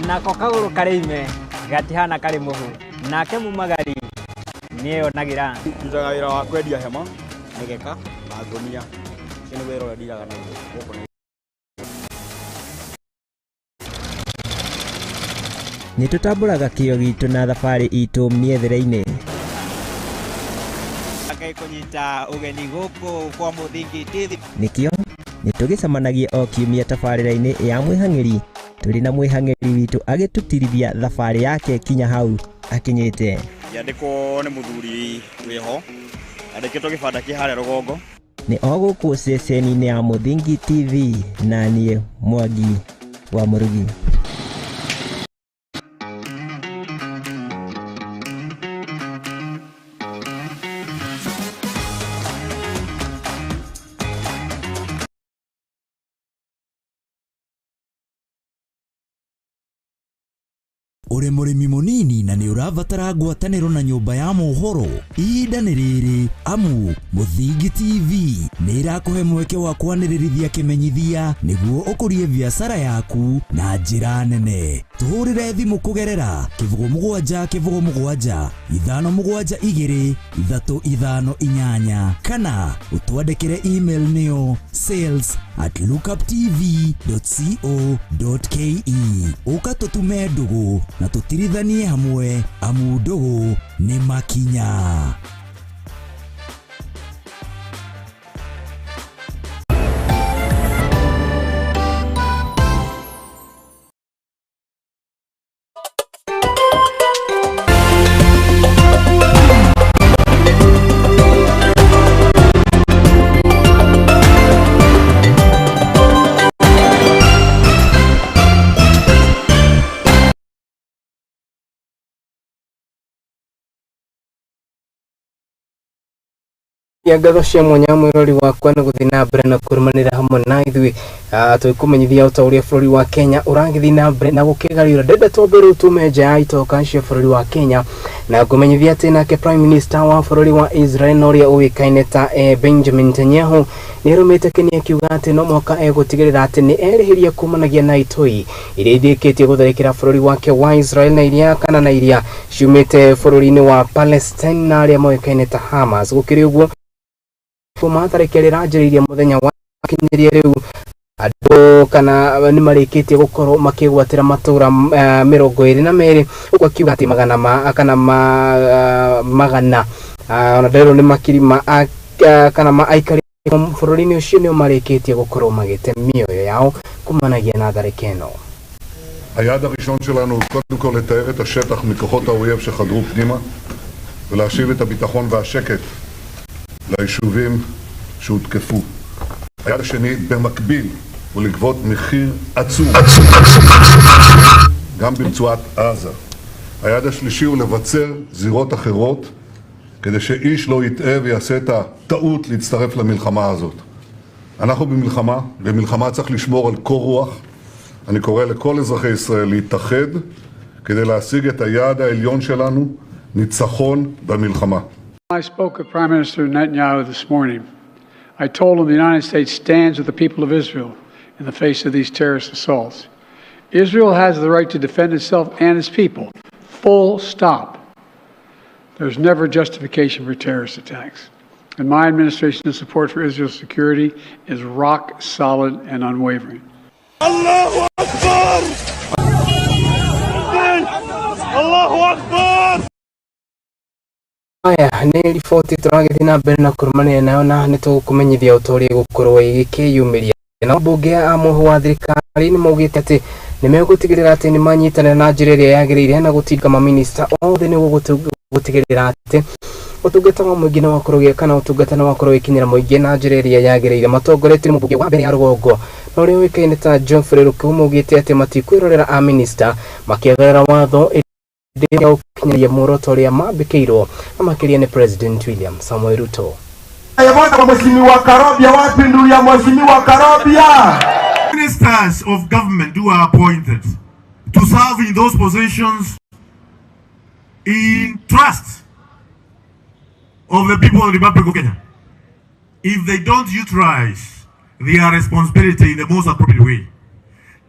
Nako kagũrũ karĩ ime gatihana karĩ mũhu, nake mumagari nĩeyonagĩra. Ndutaga wĩra wa kwendia hema, mĩgeka na ngũnia. Ũcio nĩ wĩra ũrĩa ndiraga naguo gũkũ. Nĩ tũtambũraga kĩo gitũ na thabarĩ itũ mĩethere-inĩ. Ngai kũnyita ũgeni gũkũ kwa Mũthingi TV. Nĩkĩo nĩ tũgĩcemanagia o kiumia tabarĩra-inĩ ya mwĩhang'ĩri, tũrĩ na mwĩhang'ĩri witũ agĩtũtirithia thabarĩ yake kinya hau akinyĩte. Ngĩandĩkwo nĩ mũthuri wĩho, andĩkĩtwo gĩbanda kĩ harĩa rũgongo. Nĩ o gũkũ ceceni-inĩ ya Mũthingi TV, na niĩ Mwangi wa Mũrugi. Ũrĩ mũrĩmi mũnini na nĩ ũrabatara ngwatanĩro na nyũmba ya mohoro, ihinda nĩ rĩrĩ amu Mũthingi TV nĩ ĩrakũhe mweke wa kwanĩrĩrithia kĩmenyithia nĩguo ũkũrie biacara yaku na njĩra nene. Tũhũrĩre thimũ kũgerera 07 07 5 7 2 3 5 8 kana ũtwandĩkĩre email nĩyo sales@lookuptv.co.ke. Ũka tũtume ndũgũ na tũtirithanie hamwe amu ndũgũ nĩ makinya. Ya ngatho cia mwanya mwĩrori wakwa nĩ gũthiĩ na mbere na kũrũmanĩra hamwe na ithuĩ twĩkũmenyithia o ta ũrĩa bũrũri wa Kenya ũragĩthiĩ na mbere na gũkĩgariũra. Ndĩrenda twambe rĩu tume nja ya itoka cia bũrũri wa Kenya Na ngũmenyithia atĩ nake Prime Minister wa bũrũri wa Israel na ũrĩa ũĩkaine ta Benjamin Netanyahu nĩ arũmĩte kĩni akiuga atĩ no mũhaka egũtigĩrĩra atĩ nĩ erĩhĩria kumanagia na itoi iria ithĩkĩtie gũtharĩkĩra bũrũri wake wa Israel na iria kana na iria ciumĩte bũrũri-inĩ wa Palestine na arĩa moĩkaine ta Hamas. Gũkĩrĩ ũguo, kuma tharĩkĩra rĩranjĩrĩirie mũthenya wa kinyiria rĩu, andũ kana nĩ marĩkĩtie gũkorwo makĩgwatĩra matũra 22, ũguo akiuga atĩ magana ma kana ma magana ona nderwo nĩ makiri ma kana ma aikari bũrũri-inĩ ũcio nĩo marĩkĩtie gũkorwo magĩte mĩoyo yao kumanagia na tharĩka ĩno. היעד הראשון שלנו הוא קודם כל לטהר את השטח מכוחות האויב שחדרו פנימה ולהשיב את הביטחון והשקט ליישובים שהותקפו. היעד השני, במקביל, הוא לגבות מחיר עצום גם ברצועת עזה. היעד השלישי הוא לבצר זירות אחרות כדי שאיש לא יטעה ויעשה את הטעות להצטרף למלחמה הזאת. אנחנו במלחמה, במלחמה צריך לשמור על קור רוח. אני קורא לכל אזרחי ישראל להתאחד כדי להשיג את היעד העליון שלנו, ניצחון במלחמה. I spoke with Prime Minister Netanyahu this morning. I told him the United States stands with the people of Israel in the face of these terrorist assaults. Israel has the right to defend itself and its people. Full stop. There's never justification for terrorist attacks. And my administration's support for Israel's security is rock solid and unwavering. الله أكبر، الله أكبر. Aya nĩ riboti tũragĩthiĩ na mbere na kũrũmanĩrĩra nayo na nĩ tũgũkũmenyithia ũta ũrĩa ĩgũkorwo ĩgĩkĩyumĩria. Na mbunge a mũhu wa thirikari nĩ maugĩte atĩ nĩ megũtigĩrĩra atĩ nĩ manyitanĩra na njĩra ĩrĩa yagĩrĩire na gũtinga maminista othe nĩguo gũtigĩrĩra atĩ ũtungata wa mũingĩ nĩ wakorwo kana ũtungata nĩ wakorwo ũgĩkinyĩra mũingĩ na njĩra ĩrĩa yagĩrĩire. Matongoretio nĩ mũmbunge wa mbere ya rũgongo na ũrĩa ũĩkaine ta Geoffrey Ruku, maugĩte atĩ matikwĩrorera a minista makĩagarara watho ĩndĩ ya gũkinyanĩria muoroto ũrĩa mambĩkĩirwo na makĩria nĩ President William Samoei Ruto. Kwa Mheshimiwa Karobia, wapi ndu ya Mheshimiwa Karobia? Ministers of government who are appointed to serve in those positions in trust of the people of the Republic of Kenya, if they don't utilize their responsibility in the most appropriate way,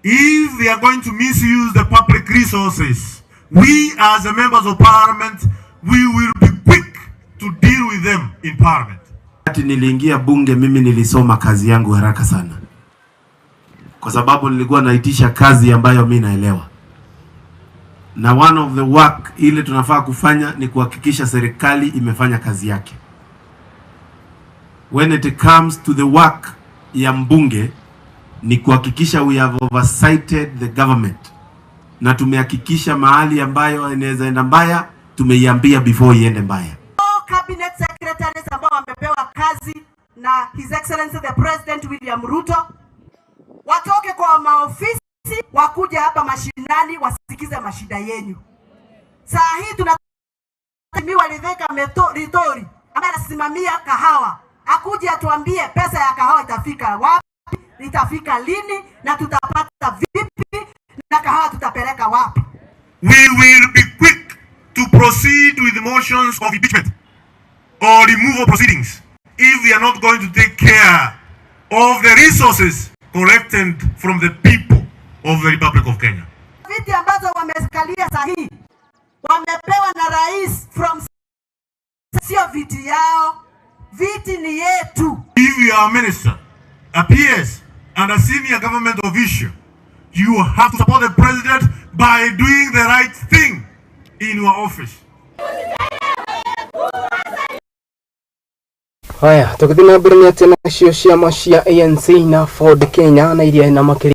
if they are going to misuse the public resources, we as the members of parliament, we will be quick to deal with them in parliament. Wakati niliingia bunge, mimi nilisoma kazi yangu haraka sana, kwa sababu nilikuwa naitisha kazi ambayo mi naelewa, na one of the work ile tunafaa kufanya ni kuhakikisha serikali imefanya kazi yake. When it comes to the work ya mbunge ni kuhakikisha we have oversighted the government na tumehakikisha mahali ambayo inaweza enda mbaya tumeiambia before iende mbaya. All cabinet secretaries ambao wamepewa kazi na His Excellency the President William Ruto watoke kwa maofisi wakuja hapa mashinani wasikize mashida yenyu. Saa hii tuna Mheshimiwa Rebecca Ritori ambaye anasimamia kahawa akuje atuambie pesa ya kahawa itafika wapi, itafika lini na tutapata vipi na kahawa tutapeleka wapi. We will be quick to proceed with motions of impeachment or removal proceedings if we are not going to take care of the resources collected from the people of the Republic of Kenya. Viti ambazo wamekalia sahihi wamepewa na rais from, sio viti yao, viti ni yetu. If you are a minister, a PS, and a senior government official, you have to support the president by doing the right thing in your office. Haya, tũgĩthiĩ na mbere nĩ atĩ nacio ciama cia ANC na Ford Kenya na iria na makĩria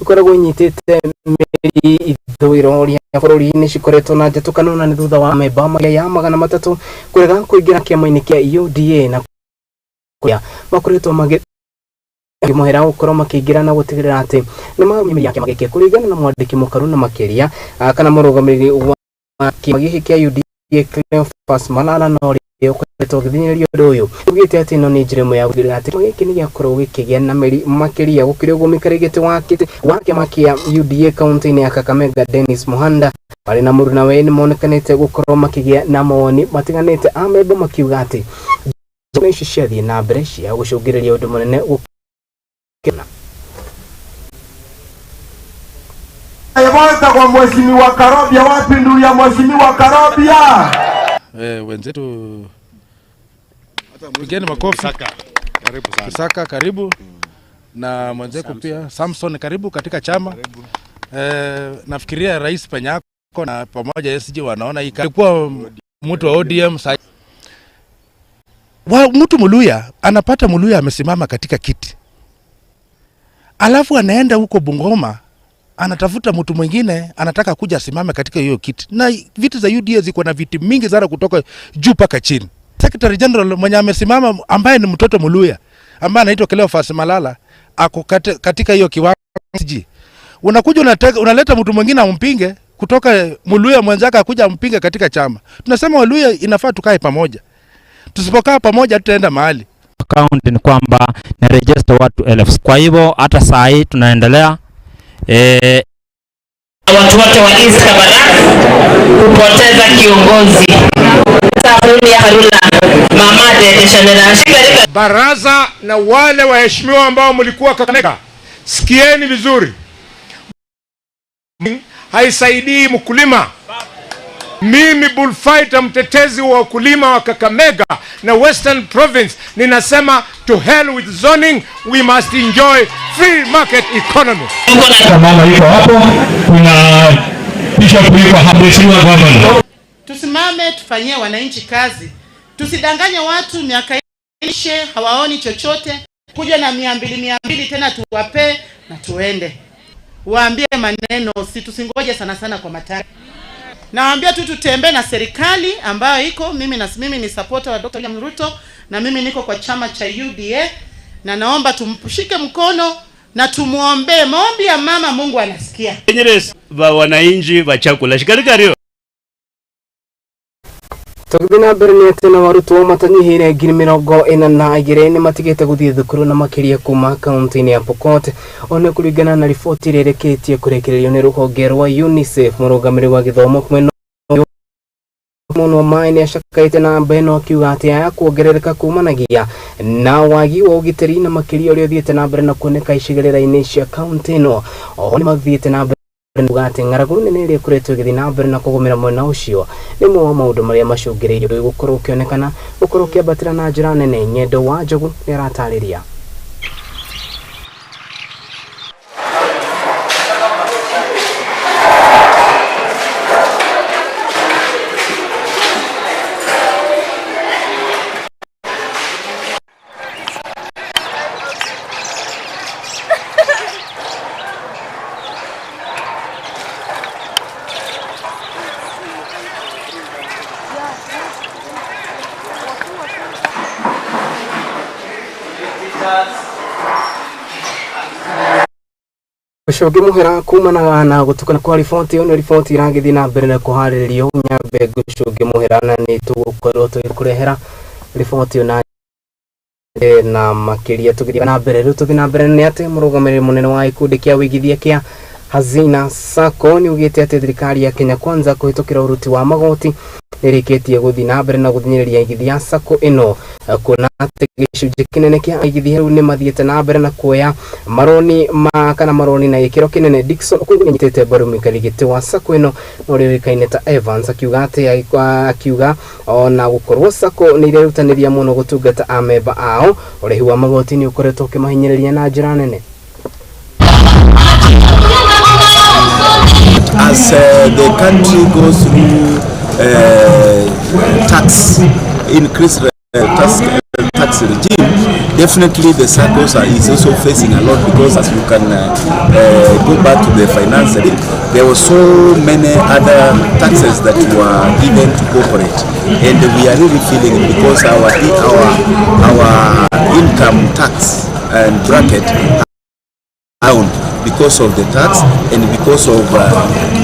ikoragwo inyitĩte mĩri ithũĩro rĩa bũrũri nĩ cikoretwo na njatũkano, na nĩ thutha wa memba magia ya 300 kũrega kũingĩra kĩama-inĩ kĩa UDA na kũrĩa makoretwo magĩ mũhera gũkorwo makĩingĩra na gũtigĩrĩra atĩ nĩ marũmĩrĩra kĩama gĩkĩ. Kũringana na mwandĩki mũkaru na makĩria kana mũrũgamĩrĩri wa kĩama gĩkĩ kĩa UDA Cleophas Malala, na ũrĩa ũkoretwo ũgĩthĩnĩrĩria ũndũ ũyũ, ugĩte atĩ ĩno nĩ njĩra ĩmwe ya gũtigĩrĩra atĩ kĩama gĩkĩ nĩ gĩakorwo gĩkĩgĩa na mĩri makĩria. Gũkĩrĩ ũguo, mũikarĩri gĩtĩ wa kĩama kĩa UDA kaunti-inĩ ya Kakamega Dennis Muhanda Marĩ na mũrunawe nĩ monekanĩte gũkorwo makĩgĩa na mawoni matiganĩte amemba makiuga atĩ njama ici ciathiĩ na mbere cia gũcũngĩrĩria ũndũ mũnene gũkena. Kwa Mheshimiwa Karobia, wapi nduru ya Mheshimiwa Karobia? Wenzetu pigeni makofi. Kisaka, karibu sana. Kisaka, karibu. Na mwenzeko pia Samson, karibu katika chama. Nafikiria Rais Penyako na pamoja SG wanaona hii alikuwa mtu wa ODM sa wa, mtu Muluya anapata Muluya amesimama katika kiti, alafu anaenda huko Bungoma anatafuta mtu mwingine anataka kuja asimame katika hiyo kiti, na viti za UDA ziko na viti mingi sana kutoka juu mpaka chini. Secretary General mwenye amesimama ambaye ni mtoto Muluya ambaye anaitwa Cleophas Malala ako katika hiyo kiwango. Unakuja unaleta mtu mwingine ampinge kutoka Muluya mwenzake akuja ampinge katika chama. Tunasema Waluya inafaa tukae pamoja. Tusipokaa pamoja tutaenda mahali. Account ni kwamba na register watu 1000. Kwa hivyo hata saa hii tunaendelea watu wote wa East Kabarak kupoteza kiongozi. Baraza na wale waheshimiwa ambao mlikuwa Kakamega, sikieni vizuri. Haisaidii mkulima. Mimi bullfighter, mtetezi wa wakulima wa Kakamega na Western Province, ninasema to hell with zoning, we must enjoy free market economy. Mama yuko hapo, kuna bishop yuko hapo, mheshimiwa governor. Tusimame tufanyie wananchi kazi. Tusidanganye watu miaka ishe hawaoni chochote. Kuja na 200 200 tena tuwape na tuende. Waambie maneno, si tusingoje sana sana kwa matari. Nawaambia tu tutembee na serikali ambayo iko. Mimi ni supporter wa Dr. William Ruto na mimi niko kwa chama cha UDA, na naomba tumshike mkono na tumuombe. Maombi ya mama Mungu anasikia. Nyeresi ba wananchi ba chakula shikarikario. Tũgĩthiĩ na mbere nĩ atĩ na arutwo matanyihĩire 42,000 nĩ matigĩte gũthiĩ thukuru na makĩria kuma kaunti-inĩ ya Pokot, ona kũringana na riboti ĩrĩa ĩrĩkĩtie kũrekererio nĩ rũhonge rwa UNICEF. Mũrũgamĩrĩri wa gĩthomo mwena mũno maĩ nĩ acakaĩte na namba ĩno akiuga atĩ aya kuongerereka kumanagia na wagi wa ũgitĩri na makĩria ũrĩa ũthiĩte na mbere na kuoneka icigĩrĩra-inĩ cia kaunti ĩno. Oho nĩ mathiĩte na mbere kuga atĩ ng'aragu nene ĩrĩa ĩkoretwo ĩgĩthiĩ na mbere na kũgũmĩra mwena ũcio nĩ ũmwe wa maũndũ marĩa macũngĩrĩirie ũndũ ũyũ gũkorwo ũkĩonekana gũkorwo ũkĩambatĩra na njĩra nene. Nyendo wa Njogu nĩ aratarĩria. Gũcokia mũhera kumana na gũtukana kwa riboti ĩyo nĩ riboti ĩragĩthiĩ na mbere na kũharĩrĩrio. Nyambe ngũcũnge mũhera na nĩ tũgũkorwo tũgĩkũrehera riboti ĩyo na makĩria tũgĩthiĩ na mbere. Rĩu tũthiĩ na mbere nĩ atĩ mũrũgamĩrĩri mũnene wa gĩkundi kĩa wĩigithia kĩa Hazina Sacco nĩ ugĩte atĩ thirikari ya Kenya Kwanza kũhĩtũkĩra ũruti wa magoti nĩrĩkĩtie gũthiĩ na mbere na gũthinyĩrĩria aigithia Sacco ĩno, kuona atĩ gĩcunjĩ kĩnene kĩa aigithia rĩu nĩ mathiĩte na mbere na kuoya maroni ma kana maroni na gĩkĩro kĩnene. Dickson Okungu nĩanyitĩte mbaru mũikarĩri gĩtĩ wa Sacco ĩno na ũrĩa ũĩkaine ta Evans akiuga atĩ akiuga ona gũkorwo Sacco nĩ irerutanĩria mũno gũtungata amemba ao, ũrĩhi wa magoti nĩ ũkoretwo ũkĩmahinyĩrĩria na njĩra nene. As the country goes through tax increase, tax regime, definitely the SACCOs is also facing a lot, because as you can go back to the finance bill, there were so many other taxes that were given to corporate, and we are really feeling it because our income tax and bracket down because of the tax and because of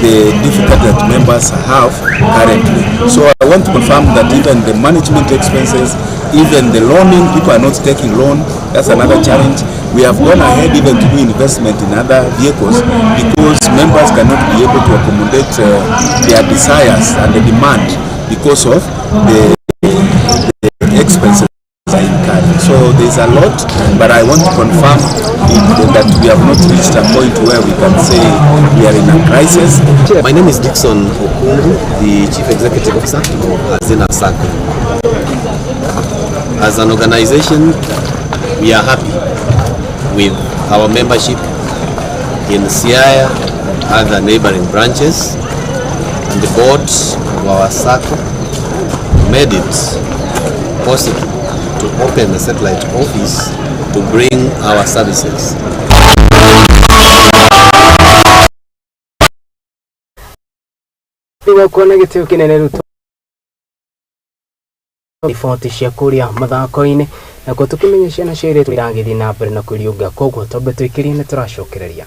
the difficulty that members have currently. So I want to confirm that even the management expenses, even the loaning, people are not taking loan. That's another challenge. We have gone ahead even to do investment in other vehicles because members cannot be able to accommodate their desires and the demand because of the expenses are incurred. So there's a lot, but I want to confirm that we have not reached a point where we can say we are in a crisis. My name is Dixon Okungu, the Chief Executive Officer of Hazina Sacco. As an organization, we are happy with our membership in Siaya and other neighboring branches, and the board of our SACCO made it possible to open a satellite office to bring our services. Nĩgũkorwo na gĩtĩo kĩnene Ruto riboti cia kũrĩa mathako-inĩ nakuo tũkĩmenya ciana cia airĩtu iragĩthiĩ na mbere na kwĩriũnga koguo twambe tũikĩrie nĩ tũracokereria.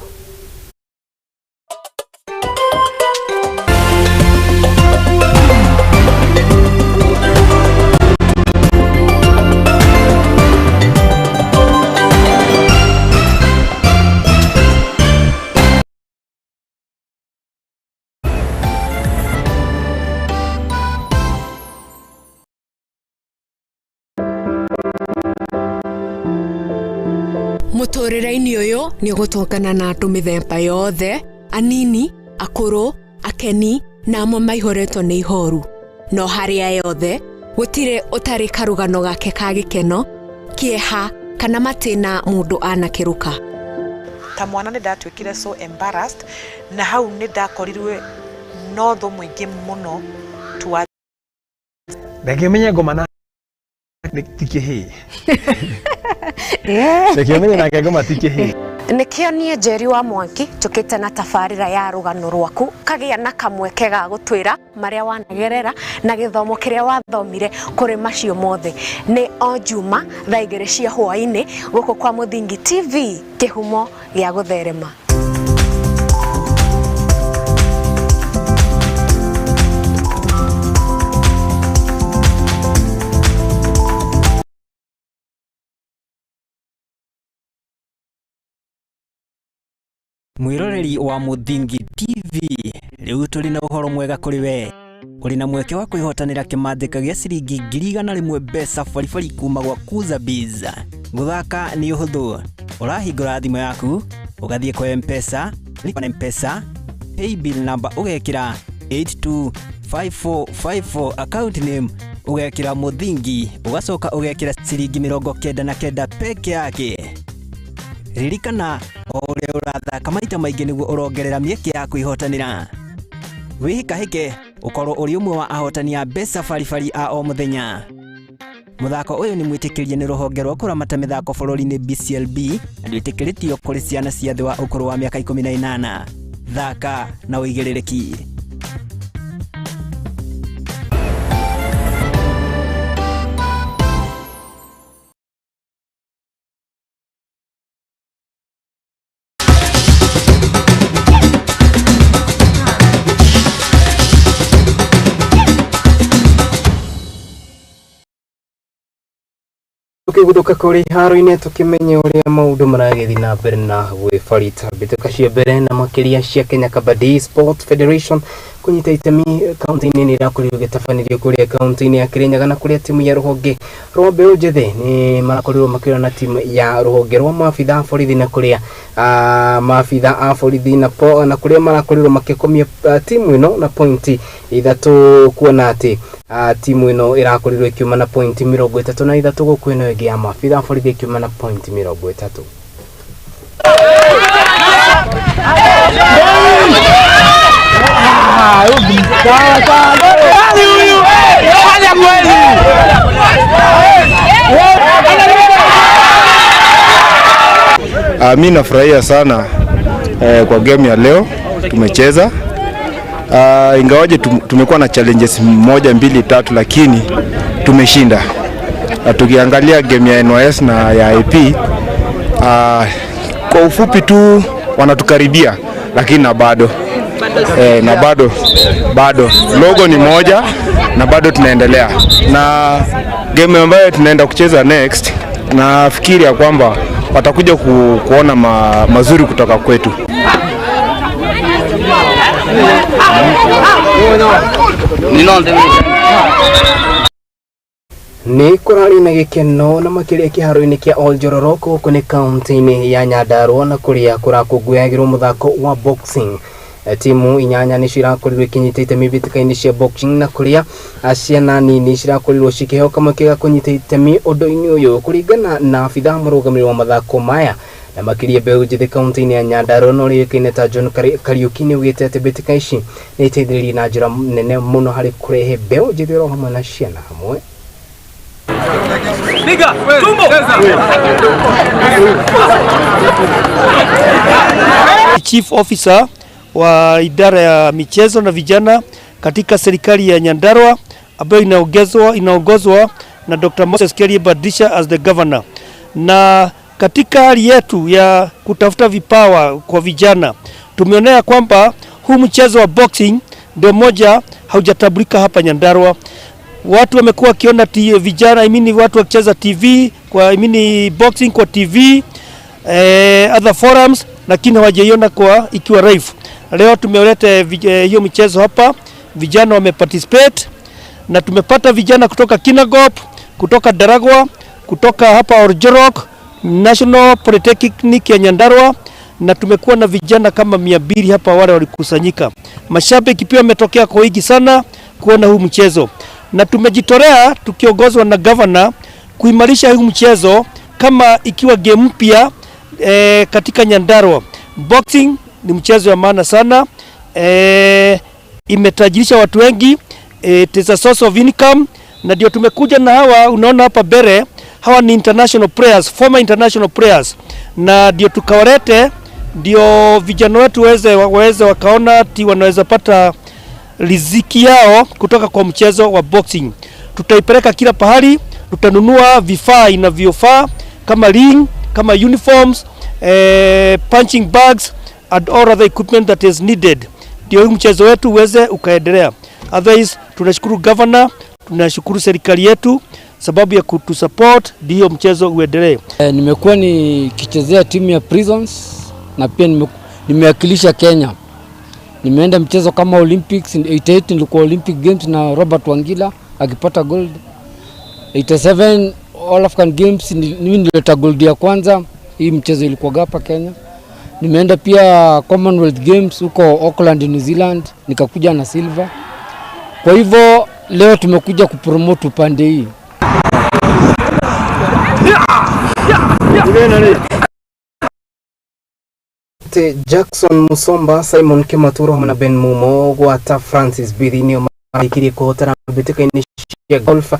Mũtũrĩre-inĩ ũyũ nĩ ũgũtũngana na andũ mĩthemba yothe, anini, akũrũ, akeni na amwe maihũrĩtwo nĩ ihoru. No harĩa yothe gũtirĩ ũtarĩ karũgano gake ka gĩkeno, kĩeha kana matĩna mũndũ anakĩrũka. Ta mwana nĩ ndatuĩkire so embarrassed, na hau nĩ ndakorirwe no thũ mũingĩ mũno towards Reke menye ngoma na ti kĩhĩĩ. Reke menye nake ngoma ti kĩhĩĩ. Nĩkĩo niĩ Njeri wa Mwangi njũkĩte na tabarĩra ya rũgano rwaku kagĩa na kamweke ga gũtwĩra marĩa wanagerera na gĩthomo kĩrĩa wathomire kũrĩ macio mothe. Nĩ o Juma thaa 2 cia hwaĩ-inĩ gũkũ kwa Mũthingi TV, kĩhumo gĩa gũtherema. Mwiroreri wa Mũthingi TV, rĩu tũrĩ na ũhoro mwega kũrĩ we. Ũrĩ na mweke wa kwĩhotanĩra kĩmanjĩka gĩa ciringi 100,000 mbeca baribari kuma gwa Kuza Biz. Gũthaka nĩ ũhũthũ. Ũrahingũra thimũ yaku, ũgathiĩ kwa M-Pesa, lipa na M-Pesa, paybill number ũgekĩra 825454, account name ũgekĩra Mũthingi, ũgacoka ũgekĩra ciringi 99 peke yake. Ririkana o ũrĩa ũrathaka maita maingĩ nĩguo ũrongerera mĩeke ya kwĩhotanĩra. Wĩhĩkahĩke ũkorwo ũrĩ ũmwe wa ahotani a mbeca baribari a o mũthenya. Mũthako ũyũ nĩ mwĩtĩkĩrie nĩ rũhonge rwa kũramata mĩthako bũrũri-inĩ BCLB na ndwĩtĩkĩrĩtio kũrĩ ciana cia thĩ wa ũkũrũ wa mĩaka 18. Thaka na ũigĩrĩrĩki. Tukiguthuka kũrĩ iharo-inĩ tũkĩmenye ũrĩa maũndũ maragĩthiĩ na mbere na gwĩbarita mbĩtĩka cia mbere na makĩria cia Kenya Kabaddi Sport Federation kũnyita itemi kaunti-inĩ nĩ irakorirwo ĩgĩtabanĩrio kũrĩa kaunti-inĩ ya Kirinyaga na kũrĩa timu ya rũhonge rwa mbeũ njĩthĩ nĩ marakorirwo makĩũra na timu ya rũhonge rwa maabitha a borithi na kũrĩa maabitha a borithi na kũrĩa marakorirwo makĩkomia timu ĩno na pointi 3 kuona atĩ timu ĩno ĩrakorirwo ĩkiuma na pointi 33 gũkũ ĩno ĩngĩ ya maabitha a borithi ĩkiuma na pointi 30. Mi nafurahia sana kwa game ya leo tumecheza. Ingawaje tumekuwa na challenges 1, 2, 3 lakini tumeshinda. Tukiangalia game ya NYS na ya AP, kwa ufupi tu wanatukaribia lakini na bado na bado logo ni moja na bado tunaendelea. Na game ambayo tunaenda kucheza next, nafikiri ya kwamba Watakuja kuona mazuri kutoka kwetu. Nĩ kũrarĩ na gĩkeno na makĩria kĩharo-inĩ kĩa Oljororok gũkũ nĩ kaunti-inĩ ya Nyandarua na kũrĩa kũrakũngũyagĩrwo mũthako wa boxing. Timu inyanya nĩ cirakorirwo ikinyita itemi mbĩtĩka-inĩ cia boxing na kũrĩa ciana nini cirakorirwo cikĩheo kamweke ga kũnyita itemi ũndũ-inĩ ũyũ kũringana na abithaa mũrũgamĩrĩri wa mathako maya na makĩria mbeũ njĩthĩ kaunti-inĩ ya Nyandarua na ũrĩa ũĩkaine ta John Kariuki nĩ augĩte atĩ mbĩtĩka ici nĩ iteithĩrĩirie na njĩra nene mũno harĩ kũrehe mbeũ njĩthĩ oro hamwe na ciana hamwe. Chief Officer wa idara ya michezo na vijana katika serikali ya Nyandarua ambayo inaongozwa na Dr. Moses Kuria Badilisha as the governor. Na katika hali yetu ya kutafuta vipawa kwa vijana, tumeonea kwamba huu mchezo wa boxing ndio moja haujatambulika hapa Nyandarua. Watu wamekuwa wakiona vijana, watu wakicheza TV kwa boxing kwa TV, other forums, lakini hawajaiona kwa ikiwa live. Leo tumeleta hiyo michezo hapa, vijana wameparticipate na tumepata vijana kutoka Kinangop, kutoka Daragwa, kutoka hapa Oljororok, National Polytechnic ya Nyandarua, na tumekuwa na vijana kama 200 hapa wale walikusanyika. Mashabiki pia wametokea kwa wingi sana kuona huu mchezo. Na tumejitolea tukiongozwa na governor kuimarisha huu mchezo kama ikiwa game mpya katika Nyandarua. Boxing ni mchezo wa maana sana, imetajirisha watu wengi, it is a source of income, na ndio tumekuja na hawa unaona hapa mbele, hawa ni international players, former international players, na ndio tukawalete ndio vijana wetu waweze wakaona ati wanaweza pata riziki yao kutoka kwa mchezo wa boxing. Tutaipeleka kila pahali, tutanunua vifaa inavyofaa kama ring, kama uniforms, punching bags and all other equipment that is needed, ndio mchezo wetu uweze ukaendelea. Otherwise tunashukuru governor, tunashukuru serikali yetu sababu ya kutusupport ndio mchezo uendelee. Nimekuwa nikichezea timu ya Prisons na pia nimewakilisha Kenya. Nimeenda mchezo kama Olympics in 88, nilikuwa Olympic Games na Robert Wangila akipata gold. 87 All African Games mimi nilileta gold ya kwanza, hii mchezo ilikuwa hapa Kenya. Nimeenda pia Commonwealth Games huko Auckland, New Zealand, nikakuja na silver. Kwa hivyo leo tumekuja kupromote upande hii. Jackson Musomba, Simon Kimaturo na Ben Mumo gwata Francis Bithi nĩo marĩkirie kũhotana mbĩtĩka-inĩ cia golf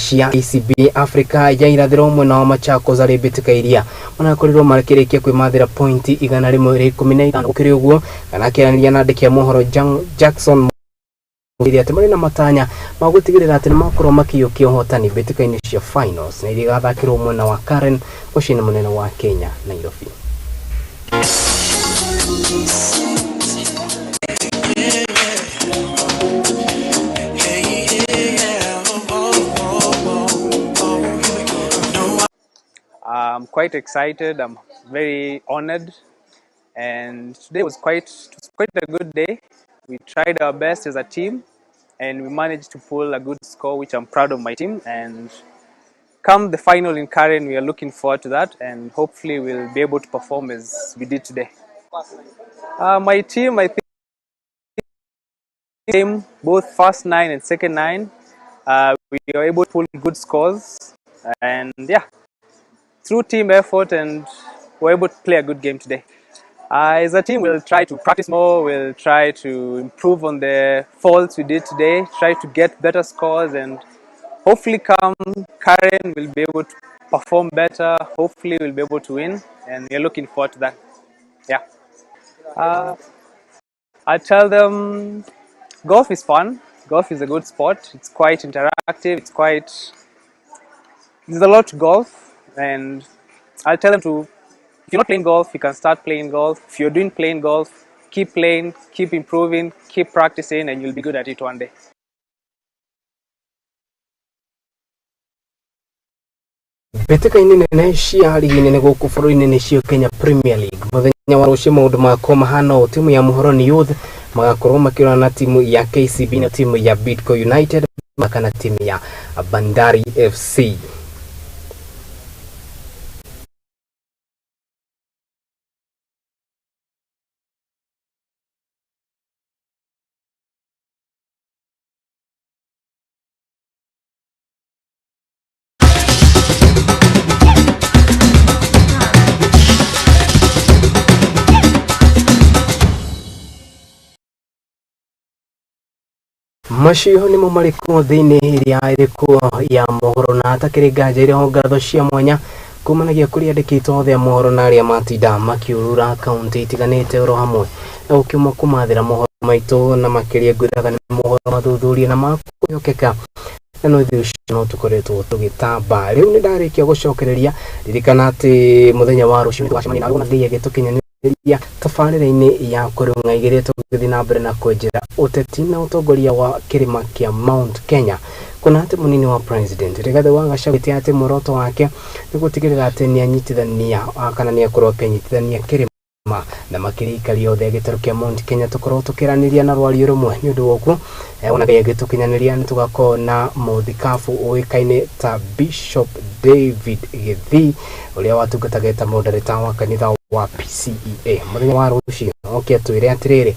cia ACB Africa ya irathĩro mwena wa Machakos arĩ mbĩtĩka iria marakorirwo makĩrĩkia kwĩmathĩra pointi 115. Gũkĩrĩ ũguo kana akĩaranĩria na andĩki a mohoro Jackson atĩ marĩ na matanya ma gũtigĩrĩra atĩ nĩmakorwo makĩiyũkia ũhotani mbĩtĩka-inĩ cia finals na iria igathakĩrwo mwena wa Karen mũciĩ-inĩ mũnene wa Kenya, Nairobi. I'm quite excited. I'm very honored, and today was quite a good day. We tried our best as a team, and we managed to pull a good score, which I'm proud of my team. And come the final in Karen, we are looking forward to that, and hopefully we'll be able to perform as we did today. My team, I think, both first nine and second nine, we were able to pull good scores, and yeah, through team effort, and we're able to play a good game today. As a team, we'll try to practice more, we'll try to improve on the faults we did today, try to get better scores, and hopefully come Karen, we'll be able to perform better, hopefully we'll be able to win, and we're looking forward to that. Yeah. I tell them golf is fun, golf is a good sport, it's quite interactive, there's a lot to golf, and I'll tell them to, if you're not playing golf, you can start playing golf. If you're doing playing golf, keep playing, keep improving, keep practicing, and you'll be good at it one day. Mbĩtĩka-inĩ nene cia rigi nene gũkũ bũrũri-inĩ nĩcio Kenya Premier League. Mũthenya wa rũciũ maũndũ magakorwo mahana ũũ, timu ya Muhoroni Youth magakorwo makĩrũa na timu ya KCB na timu ya Bidco United kana timu ya Bandari FC. Macio nĩmo marĩkũ thĩinĩ ĩrĩa ĩrĩkuo ya mohoro na hatakĩrĩ nganja irĩho ngatho cia mwanya kumanagia kũrĩ andĩkĩtwo othe a mohoro na arĩa matinda makĩũrũra kaunti itiganĩte oro hamwe na gũkĩuma kũmathĩra mohoro maitũ na makĩria ngwĩraga nĩ mohoro mathuthurie na makwĩhokeka na no ithuĩ ũcio no tũkoretwo tũgĩtamba rĩu nĩ ndarĩkia gũcokereria ririkana atĩ mũthenya wa rũciũ nĩtũgacemania nawe na Ngai agĩtũkinyanĩria tabarĩra-inĩ ya kũrũng'a igĩrĩ tũgĩthiĩ na mbere na kwenjera ũteti na ũtongoria wa kĩrĩma kĩa Mount Kenya kuna atĩ mũnini wa president Rigathĩ wa Gachagua atĩ muoroto wake nĩ gũtigĩrĩra atĩ nĩanyitithania kana nĩakorwo akĩnyitithania kĩrĩma na makĩria aikari othe a gĩtarũ kĩa Mount Kenya tũkorwo tũkĩranĩria na rwario rũmwe nĩ ũndũ wa ũguo ona Ngai agĩtũkinyanĩria nĩ tũgakorwo na mũthikabu ũĩkaine ta Bishop David Gĩthii ũrĩa watungataga ta moderator wa kanitha wa PCEA mũthenya wa rũciũ oke atwĩre atĩrĩrĩ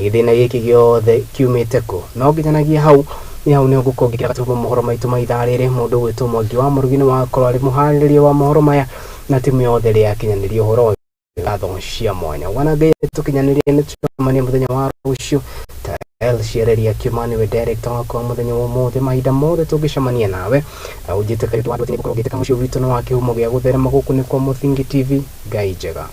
gĩthĩna gĩkĩ gĩothe kiumĩte kũ no nginyanagia hau nĩ hau nĩho ngũkorwo ngĩkĩra gaturumo mohoro maitũ ma ithaa rĩrĩ mũndũ ũgwĩtwo Mwangi wa Mũrugi nĩ wakorwo arĩ mũharĩrĩria wa mohoro maya na timu yothe ĩrĩa yakinyanĩria ũhoro ũyũ ngatho cia mwanya wana Ngai tũkinyanĩrie nĩ tũcemania mũthenya wa rũciũ ta El Ciareria Kiuma nĩwe director wakwa mũthenya wa ũmũthĩ mahinda mothe tũngĩcemania nawe na ũnjĩtĩka mũciĩ witũ nĩ wa kĩhumo gĩa gũtherema gũkũ nĩ kwa Mũthingi TV Ngai njega.